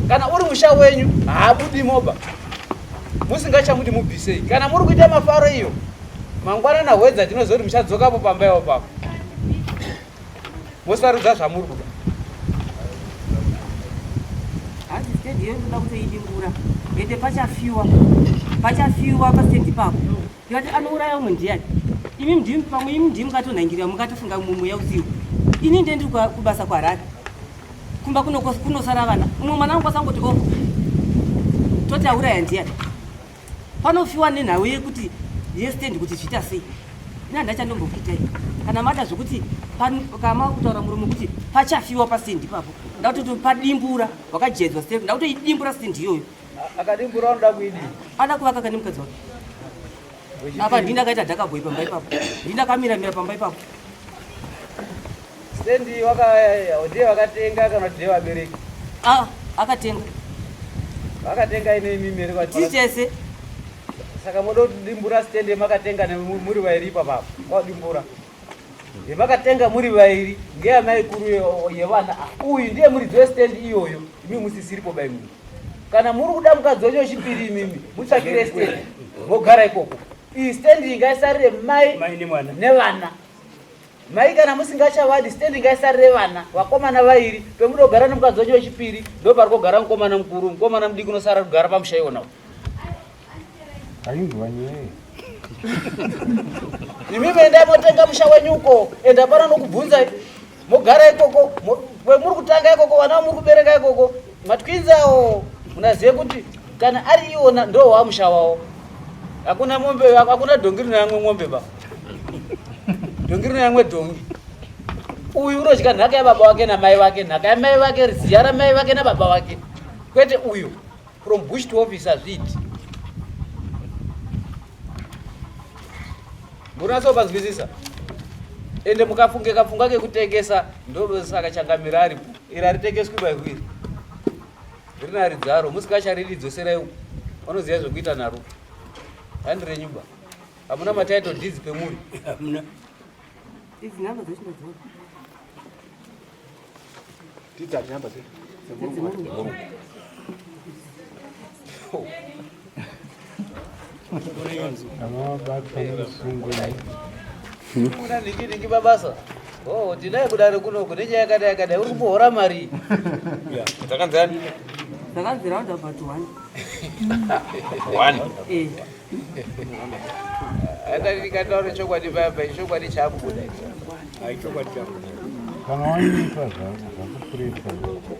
kana uri musha wenyu haabudi moba musingachamudi mubvisei kana muri kuita mafaro iyo mangwana nahwedza tinozoti muchadzokapo pamba iwo papo mosarudza zvamuri kuda hanzi stendi iyo inoda kutoidimbura ende pachafiwa pachafiwa pastendi ipapo ndikati anouraya umwe ndiyani imi ndimi pamwe imi ndimi mukatonhangirira mukatofunga mumweya usiwo ini ndiye ndiri kubasa kuharare kumba kunosara vana umwe mwana wangu kwasangoti o toti auraya ndiyani Panofiwa nenhau yekuti yestand kuti zviita sei. Ini handachandombokuitai. Kana mada zvekuti kama kutaura murume kuti pachafiwa pastand ipapo. Ndakutoti padimbura wakajedzwa stand ndakutoidimbura stand iyoyo. Akadimbura anoda kuidii? Ada kuvaka kane mukadzi wake. Apa ndini ndakaita dhakaboi pamba ipapo. Ndini ndakamira mira pamba ipapo. Stand waka ndiye wakatenga kana kuti ndiye vabereki? Ah, akatenga. Vakatenga ine imimi here kwati? Titese. Saka moda kudimbura stand yemakatenga muri vairi ipapa. Kwadimbura. Yemakatenga muri vairi ngeyamai kuru yevana. Uyu ndiye muridzi westand iyoyo. Imi musisiripo bai munhu. Kana muri kuda mukadzi wacho wechipiri imimi, mutsvakire stand. Mogara ikoko. Iyi stand ingaisarire mai nevana. Mai kana musingachavadi stand ngaisarire vana vakomana vairi pemudogara nemukadzi wenyu wechipiri ndopari kogara mukomana mukuru mukomana mudiki unosara kugara pamusha iwona Ainzwa nyaya. Imi endai motenga musha wenyu uko enda pana nokubvunzai mogara ikoko kwemuri kutanga ikoko vana vamuri kubereka ikoko matwins awo munazive kuti kana ari iwona ndo wamusha wawo hakuna mombe hakuna dhongi rinoyamwe mombe ba dhongi rinoyamwe dhongi uyu unodya nhaka yababa wake namai vake nhaka yamai vake ziya ramai vake nababa vake kwete uyu from bush to office hazviiti munasopanzwisisa ende mukafunge kapfungwa kekutengesa ndosaka changamira aripo iri haritengeswi baihwiri rina ridzaro musikacharidi dzoserai uko vanoziva zvekuita naro handi renyu ba hamuna matitle deeds pemuri hamuna idzi namba dzacho ndadziona Tidzati namba dzedu. Kuna niki niki babasa. Oh, tinaye kudare kunoku nenyaya yakadai yakadai uri kumbohora mari. Dzakanzani? Dzakanzi round about one. One. Eh. Hata ndikataura chokwadi paya paya chokwadi chakubuda. Hai chokwadi chakubuda. Kana wanyipa zvakupurisa.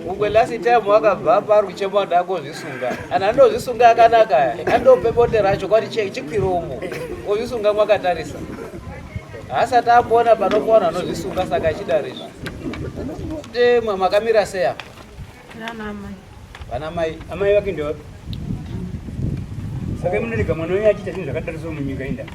Mungwe last time wakabva pari kuchema ndakozvisunga. Ana andozvisunga akanaka aya. Andope bote racho kwati chikwiro umo. Ozvisunga mwakatarisa. Haasati amboona panokuwana anozvisunga saka achidaro izvi. Temwa makamira sei apa? Vana mai. Vana mai. Amai vake ndevapi? Saka munorega mwana wenyu achiita zvinhu zvakadaro so munyika inda.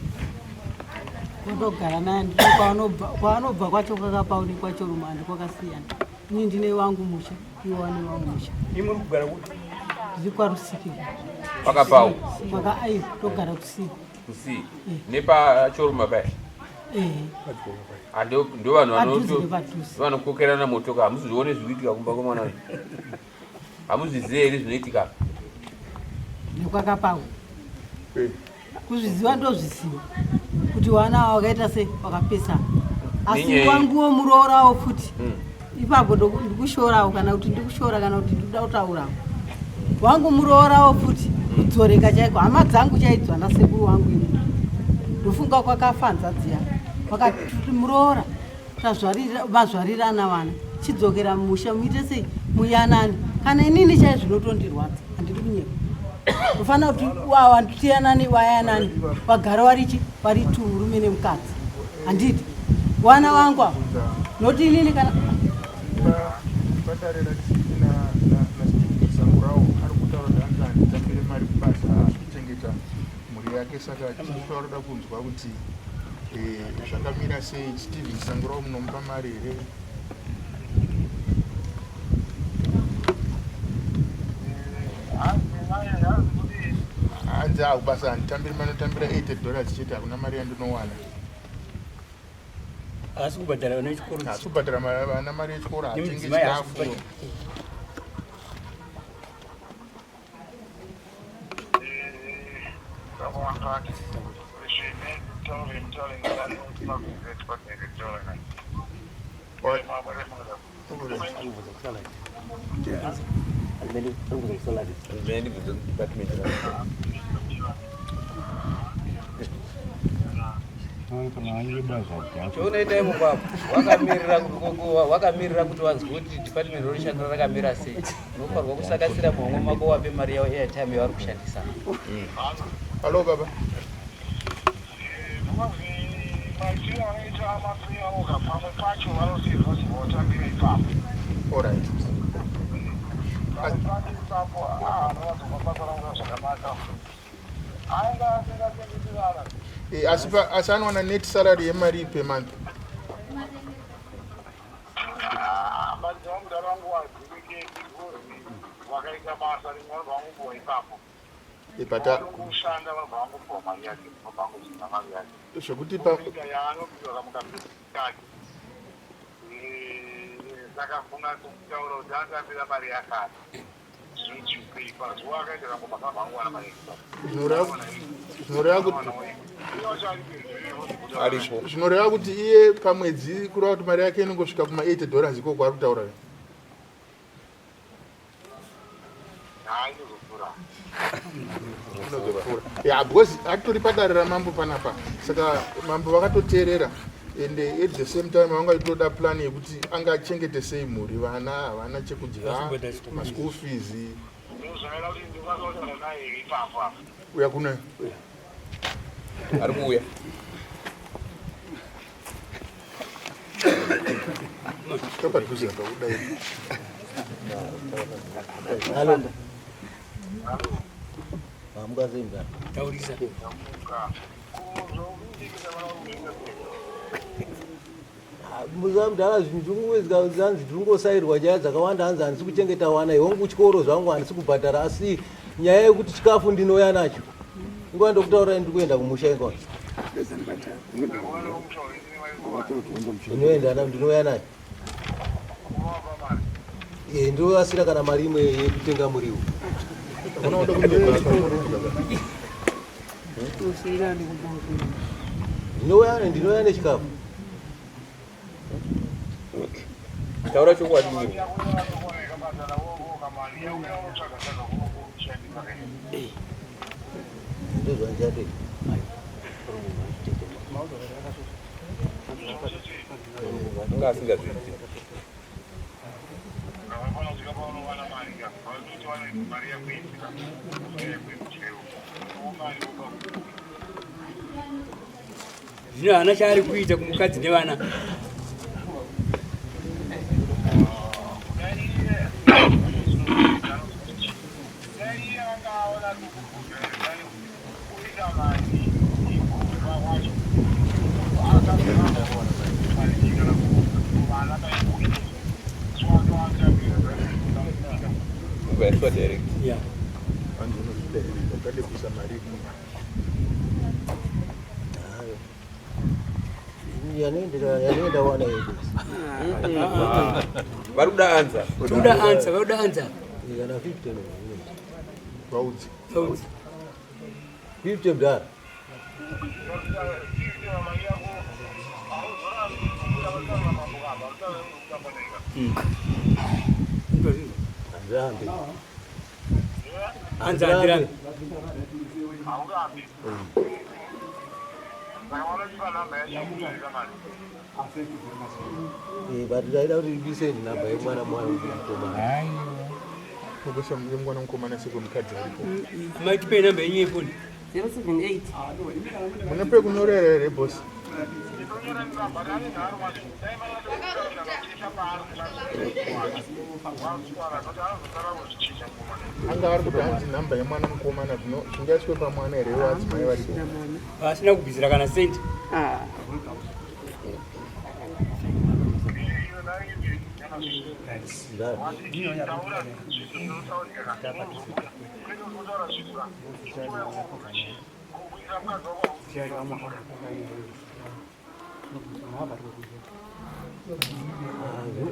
Kundogara naye ndiko kwaanobva kwaanobva kwacho kwakapauni kwacho rumande kwakasiyana. Ini ndine wangu musha, iwo wane wangu musha. Imi muri kugara kupi? Ndiri kwaRusike. Kwakapau. Kwaka aiwa togara kusii. Kusii. Nepachoruma paya. Eh. Ah, ndo vanhu vanokokerana motoka hamuzvione zviri kuitika kumba kwemwana uyu. Hamuzvizive here zvinoitika? Nekwakapawo. Kuzviziva ndozviziva kuti wana wakaita sei wakapesana. Asi wanguwo muroorawo futi. Ipapo ndikushorawo kana kuti ndikushora kana kuti ndikuda kutaurawo. Wangu muroorawo futi kudzoreka chaiko hama dzangu chaidzo ana sekuru wangu ini. Ndofunga kwakafanza dziya. Vakati muroora tazvarira vazvarirana vana chidzokera mumusha muite sei muyanane kana inini chai zvinotondirwadza handidi kunyepa ufanira kuti watiyanane wayanane vagara varichi vari tu murume nemukadzi handidi wana wangu ava noti inini kana padare rachivi nastephen sangurawo ari kutaura kuti anzi handitambire mari kubasa haasi kuchengeta mhuri yake saka chief varoda kunzwa kuti eh, zvakamira sei Steven Sangurawo munomupa mari here hanzi akubasa handitambiri manotambira 80 dollars chete hakuna mari yandinowana haasi kubhadhara vana vechikoro haasi kubhadhara vana mari yechikoro hatenge chikafu Chaunoita imomo apo wakamirira kuti wanzwe kuti department raunoshandira rakamira sei. Unofanirwa kusakasira muhomwe mako wape mari yavo airtime yavari kushandisa. Hello baba. All right. Eh, asi asi anowana net salary yemari per month. Wakaita basa rimwe vanobva vangopuwa ipapo. Ibata kushanda vanobva vangopuwa mari yake vanobva vangozvina mari yake. Zvekuti pa yaanopiwa kamukabhisi kake. Saka kunatso kutaura kuti atambira mari yakati. Zvinochiupei pazuva akaita kangoma kanobva angowana mari yake. Zvinoreva kuti zvinoreva kuti iye pamwedzi kureva kuti mari yake inongosvika kuma 80 dollars ikoko ari kutaura. Ya because atori padare ramambo panapa saka mambo vakatoteerera and at the same time vanga vachitoda plan yekuti angachengete sei mhuri vana havana chekudya maschool fees uya kuna ari kuuya Topadhuze apa kudai. Halo. Mamuka sei mdara? Taurisa. Muza mdara zvinhu zviri hanzi ndiri kungosairwa nyaya dzakawanda hanzi handisi kuchengeta vana hongu kuchikoro zvangu handisi kubhadhara asi nyaya yekuti chikafu ndinouya nacho Nguva ndokutaura ndiri kuenda kumusha inguva. Ndinoenda na ndinouya naye. Eh ndinoasira kana mari imwe yekutenga muriwo. Ndinouya ndinouya nechikafu. Taura chokwadi. Ndozvandichatoita. Anga asingazviiti. Zvino haana chaari kuita kumukadzi nevana. Ukaiswa direct. Yeah. Hanzi unozvidirect ungade kuisa mari Yanoenda wana yedu. Vari kuda answer. Kuda answer, vari kuda answer. Kana 50 no. Vaudzi. Vaudzi. 50 mdara. Handirambi. Hanzi handirambi. Eh, but ndaida kuti ndibise nhamba yemwana mwana mukomana. Kukusa mwana mukomana sekwemukadzi aripo. Amai tipei namba yenyu yefoni. 078 Mune pekunyorera here boss? Anga ari kuti hanzi nhamba yemwana mukomana zvino zvingaiswe pamwana here vadzimai varipo. Vasina kubvisira kana senti.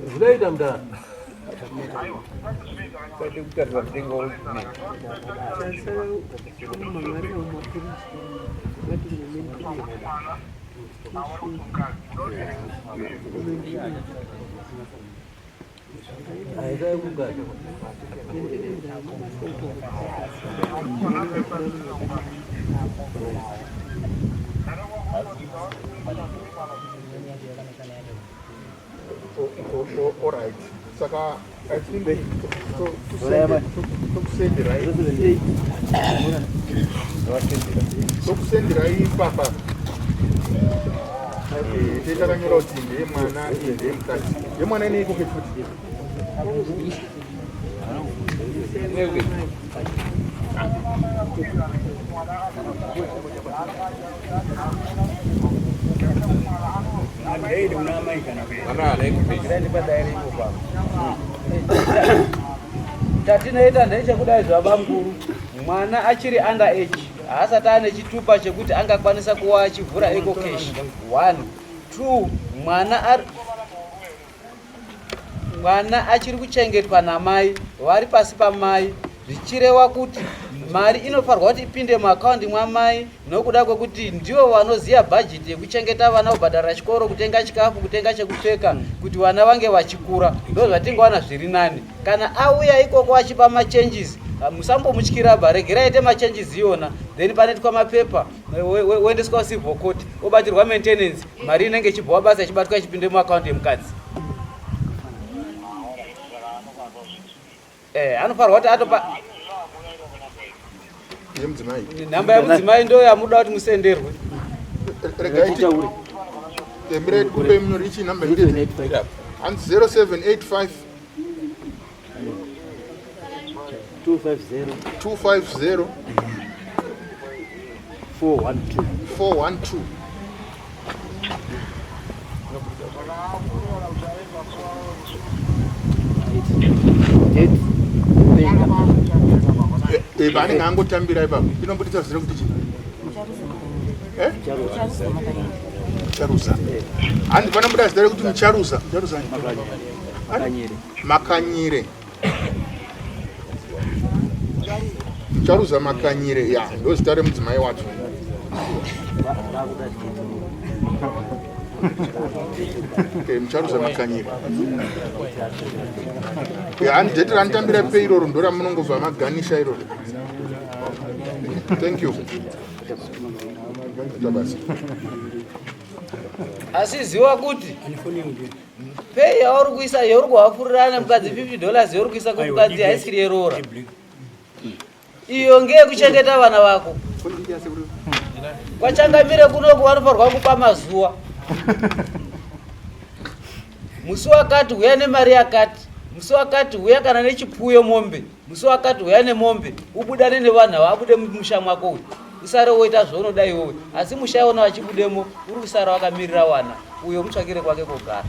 Zvinoita mdara. Kwete kutarisa mutengo wesimende. Aisai mukati. Alright. Saka I think tokusenderai tokusenderai ipapa takanyora kuti ndeyemwana iye ndeyemukadzi yemwana ineiko kefuti Handiende kuna amai kana Mwana haana ekupeisa. Chatinoita ndechekudai zvabamukuru mwana achiri under age haasati ane chitupa chekuti angakwanisa kuwa achivhura eco cash one two mwana ari mwana achiri kuchengetwa namai vari pasi pamai zvichireva kuti mari inofanirwa kuti ipinde muakaundi mwamai nokuda kwekuti ndivo vanoziva bhajeti yekuchengeta vana kubhadhara chikoro kutenga chikafu kutenga chekupfeka kuti vana vange vachikura ndo zvatingowana zviri nani kana auya ikoko achipa machanges musambomutyira ba regerai aite machanges iwona then panoitwa mapepa woendeswa kucivil court obatirwa maintenance mari inenge ichibhowa basa ichibatwa ichipinde muakaundi yemukadzi Eh, anofanirwa kuti atopa yemudzimai nhamba yemudzimai ndo yamuda kuti musenderwe regai temirai kupe munyori ichi nhamba hanzi 0785 250 250 412 412 Eh, paanenge angotambira ipapo inobudisa zita kuti chii Eh? Mucharuza. Handi panobuda zita rekuti Mucharuza. Mucharuza. Makanyire. Makanyire. Mucharuza Makanyire. Ya, ndo zita remudzimai wacho. Okay, Mucharuza Makanyire. Ya, handi date ranotambira pe iroro ndo ramunongobva maganisha iroro. Thank you. Ita basa. Asi ziwa kuti pay yauri kuisa yauri kuhafurirana nemukadzi 50 dollars yauri kuisa kumukadzi haisiri yeroora iyo ngeyekuchengeta vana vako kwachangamire kunoku vanofanirwa kupa mazuva musi wakati huya nemari yakati musi wakati huya kana nechipfuyo mombe musi wakati huya nemombe ubudane nevanhu ava abude mumusha mwako uyu. Usare woita zvaunoda iwewe asi musha iwona vachibudemo uri kusara wakamirira wana uyo mutsvakire kwake kogara.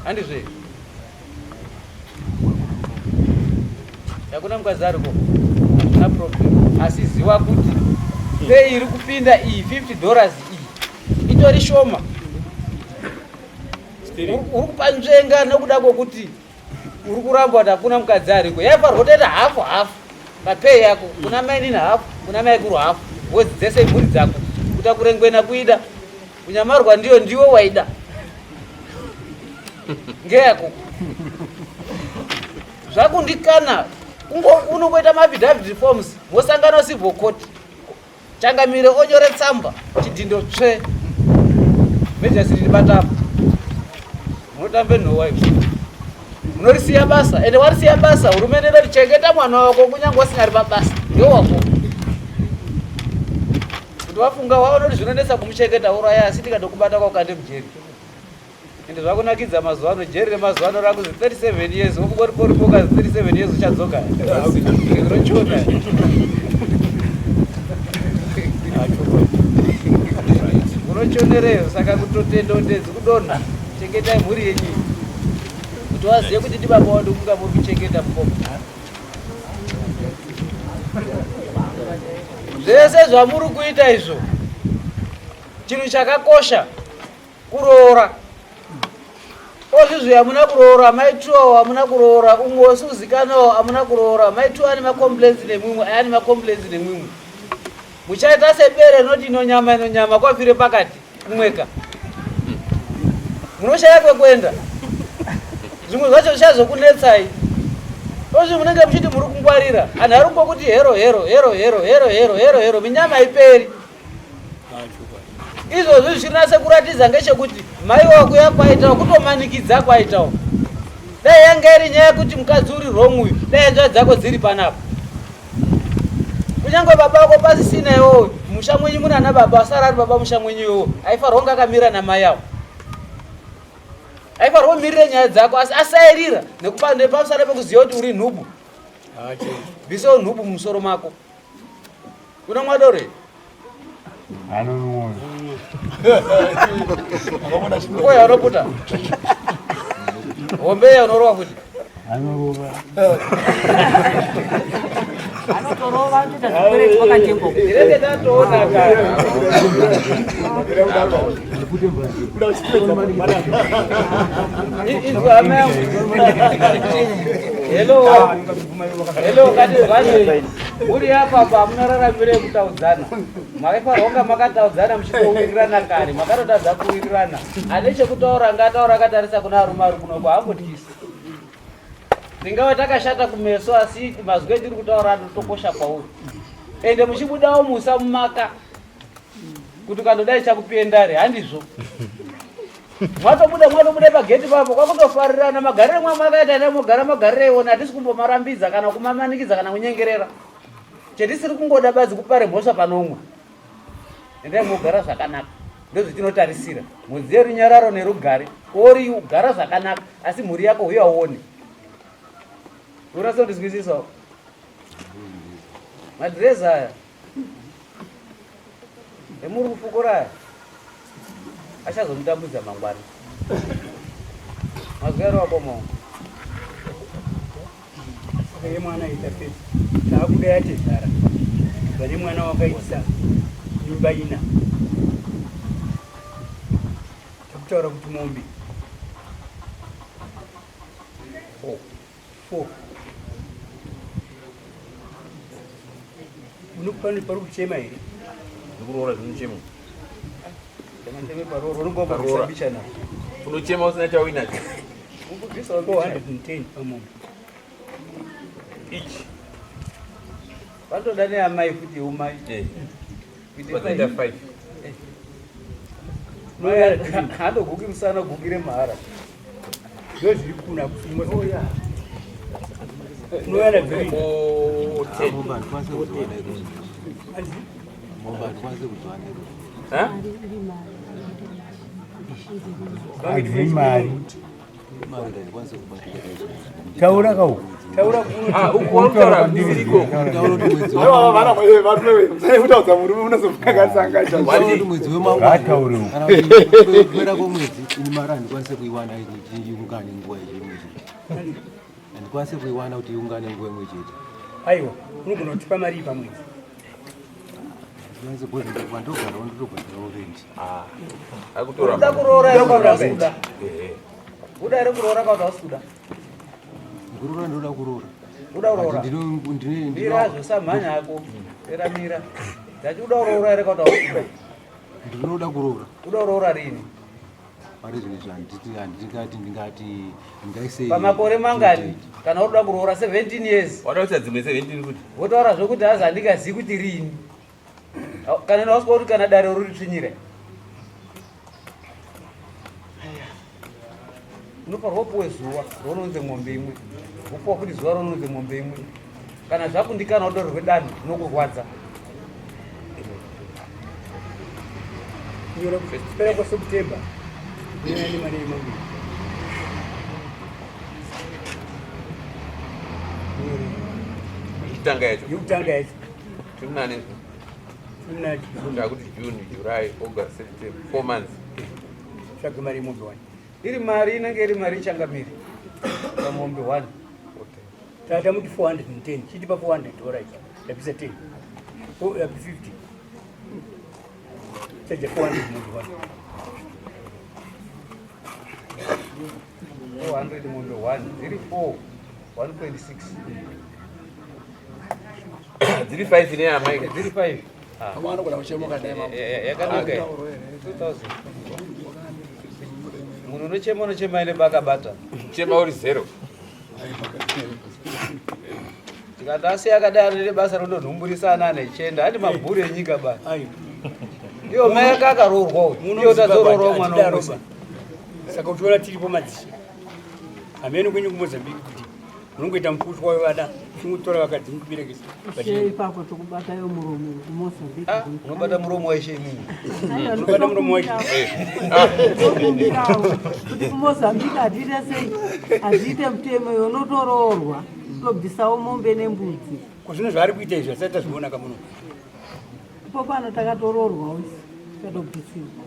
Handizve? Hakuna mukadzi ariko. Hakuna problem. Asi ziwa kuti pay iri kupinda iyi 50 dollars iyi itori shoma. Uri kupanzvenga nekuda kwokuti uri kuramba kuti hakuna mukadzi ariko. Yaifanirwa kutoita hafu hafu papay yako kuna mainini hafu kuna maikuru hafu because dzese imhuri dzako kutakure ngwena kuida kunyamarwa ndiyo ndiwe waida ngeyako zvakundikana unongoita maaffidavit forms mosangana civil court Changamire onyore tsamba chidhindo tsve mejasiriri batapa munotambe nhowa izvo munorisiya basa ende warisiya basa hurumende inoti chengeta mwana wako kunyange wasinyari pabasa ndewako kuti wafunga waona kuti zvinonetsa kumuchengeta uraya asi tikatokubata kwaukande mujeri Ende zvakunakidza mazuva ano jeri remazuva ano rakuzi 37 years wokungoripo kazi 37 years uchadzoka rochona unochonereyo saka kutotenda utedzi kudonha chengetai mhuri yenyu kuti wazive kuti ndibaba wadu kunga muri kuchengeta mukoma zvese zvamuri kuita izvo chinhu chakakosha kuroora ozvizvi hamuna kuroora mai two hamuna kuroora umwe wesiuzikanawo hamuna kuroora mai two ane macomplaints nemwimwe aya ane macomplaints nemwimwe muchaita sebere rinoti inonyama inonyama kwafire pakati kumweka munoshaya kwekuenda zvimwe zvacho zvichazokunetsai ozvi munenge muchiti muri kungwarira anhu ari kungokuti hero hero hero hero hero hero hero hero minyama iperi Izvozvi zvichinatsa kuratidza ngechekuti mai wakuya kwaitawo kutomanikidza kwaitawo. Dai yanga iri nyaya yekuti mukadzi uri wrong uyu, dai hanzvadzi dzako dziri panapa. Kunyange baba vako pasisina iwowo, musha mwenyu muna ana baba, asara ari baba musha mwenyu iwowo, aifanirwa kunge akamira namai avo. Aifanirwa kumirira nyaya dzako asi asairira nepamusana pekuziva kuti uri nhubu. Bvisawo nhubu mumusoro mako. Unomwa doro here? Anonwa. Oya unoputa. Hombe ya unorova futi. Anorova. Anotorova anotoita zvikwereti kwakatengo. Tinenge tatoona kare. Izwa hama yangu. Hello. Hello kati vanhu. Muri apa apa hamuna raramiro yekutaudzana. Maifanirwa kunga makataudzana muchitowirirana kare, makatotadza kuwirirana. Ane chekutaura ngataura akatarisa kuna arume ari kunoko haambotyisi. Tingava takashata kumeso asi mazwi etiri kutaura anotokosha kwauri. Ende muchibudawo musa mumaka kuti ukandodai chakupiyendare handizvo. Mwatobuda mwatobuda pageti papo kwakutofarirana magarire mwamakaita nemogara magarire iwona hatisi kumbomarambidza kana kumamanikidza kana kunyengerera chetisiri kungoda badzi kupare mhosva panomwe endai mogara zvakanaka ndozvitinotarisira mhodzi yerunyararo nerugare kori ugara zvakanaka asi mhuri yako huya uone unatsa kundizwisisawo madhirezi aya Emuri kufukura aya achazomutambudza mangwana. Mazwi ari wakoma. Saka ye mwana aita fesi taakuda yatezvara vane mwana wakaitisa mimba ina takutaura kuti mombe 4 Unopane pari kuchema here? Ndikuroora zvinochema. Chema paroora unongomba kusambichana. Unochema usina chauinacho. Ukubvisa 410 pamombe. Each. Vatoda neamai futi umai. Eh. Kuita 5. Mai andoguki musana gukire mahara. Ndozviri kuna kusimwa. Oh yeah. Unoyana green. Oh, 10. Mombe hatikwanise kudziwana iko. Mombe hatikwanise kudziwana iko. Ha? Hadzii mari. Taura ka uku. Taura Ah, uku wautaura kusiriko. Utaudza murume unozopakasanga mwedzi Ngataure uku. wemangwanakupera kwemwedzi ini mari handikwanise kuiwana iungane nguva imwe chete, handikwanise kuiwana kuti iungane nguva imwe chete. Aiwa, unogona kutipa mari iyi pamwedzi. Handikwanise because kwandogarawo ndotobhadharawo rendi. Akutora. Uda kuroora here kana hausi kuda? Uda here kuroora kana hausi kuda? Kuroora ndoda kuroora. Uda kuroora. But Mira zvosamhanya hako. Mira mira. Ndati uda kuroora here kana hausi kuda? Ndinoda kuroora. Uda kuroora rini? Pari zvinhu izvi handingati ndingati ndingaisei. Pamakore mangani? Kana uri kuda kuroora 17 years. Wada kuita dzimwe 17 kuti. Votaura zvokuti hazi handingazivi kuti rini. Kana ndawaswa kuti kana dare ruritsvinyire. Unofanirwa kupuwe zuva rounonze mombe imwe, wopuwa futi zuva rounonze mombe imwe. Kana zvakundikana utorerwe danho rinokurwadza. Nyora kupera kwaSeptember. Unoya nemari yemombe. Yekutanga yacho. Yekutanga yacho. Tiri nani? Tiri nani? Ndakuti June, July, August, September, 4 months. Tsvaga mari yemombe wani. Iri mari inenge iri mari changamire pamombe 1. Tata muti 410, chitipa 400 alright. Ndabvisa 10. Oh, 50. Chaja 400 mombe 1. 400 mombe 1 dziri 4 1.6. Dziri 5 neyamai. Dziri 5. Vamwe vanogona kuchema wakadai mambo. Yakanaka iyi. 2000. Munhu unochema unochema ine bakabata. Chema uri zero. Tikati asi akadai anoite basa rondonhumburisa ana ana ichienda handi mabhuru enyika ba. Iyo mai ake akaroorwa uyu. Iyo tazoroorwa mwana Hatidaro womwe. ba. Saka uchiona tiripo madzishe. Hameno kwenyu kuMozambique kuti munongoita mukushwa wevana chingotora vakadzi mukuberekesa. Ishe ipapo tokubata yo muromo kuMozambique. Unobata muromo waishe imini. Unobata muromo waishe. Tokumbirawo kuti kuMozambique hatiite sei, hazviite mutemo iwe unotoroorwa tobvisawo mombe nembudzi. Ko zvino zvaari kuita izvi asati tazviona kamuno. Ipo pano takatoroorwawo isu tikatobvisirwa.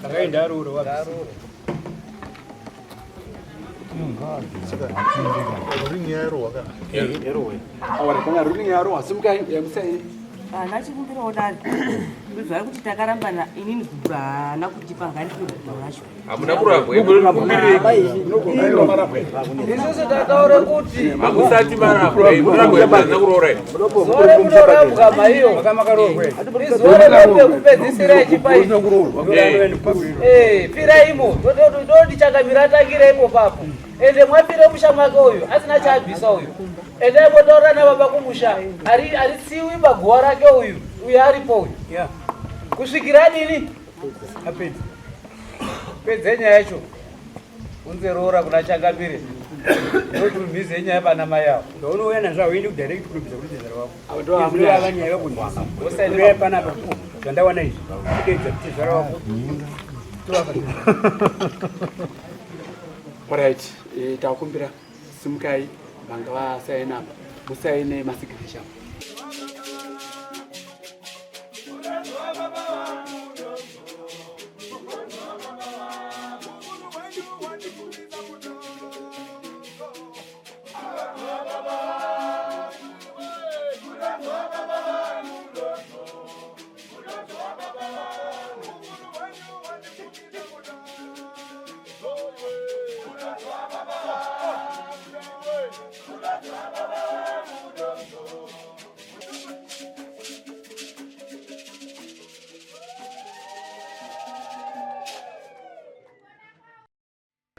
Saka enda aroora wabvisa. Ruling yarohwa kana? Awara kana ruling yarohwa simukai yamusai. Haana chikumbirawo dare ndozvari kuti takarambana inini gubhu haana kutipa ngandipe gubhu racho. Hamuna kurambwa. Isusu tataura kuti Hamusati marambwa. Murambwa hamuna kuroora. zuva remunorambwa maiyo. Izuva remombe kupedzisira ichipa Eh, piraimo todichangamira atangira ipo papo. Ende mwapire musha mwake uyu asina chaabvisa uyu. Endai motaura nababa kumusha ari aritsiwi paguwa rake uyu uyu aripo uyu. Kusvikira adini? Apedza. Pedze nyaya yacho. Unze roora kuna changamire. Ndotumhize nyaya pana mai avo. Ndaunouya nazvo hauendi kudirect kunobvisa kuri tezvara wako. Ava ndo hamuna. Izvi ava nyaya vakunzwisa. Unoya panapa zvandawana izvi. Kudeedza tezvara wako. Tovaka. Alright, takumbira simukai vanga vasaina apa. Musaine masignature.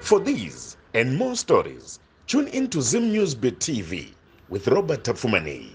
For these and more stories, tune in to Zim News Bit TV with Robert Tafumani.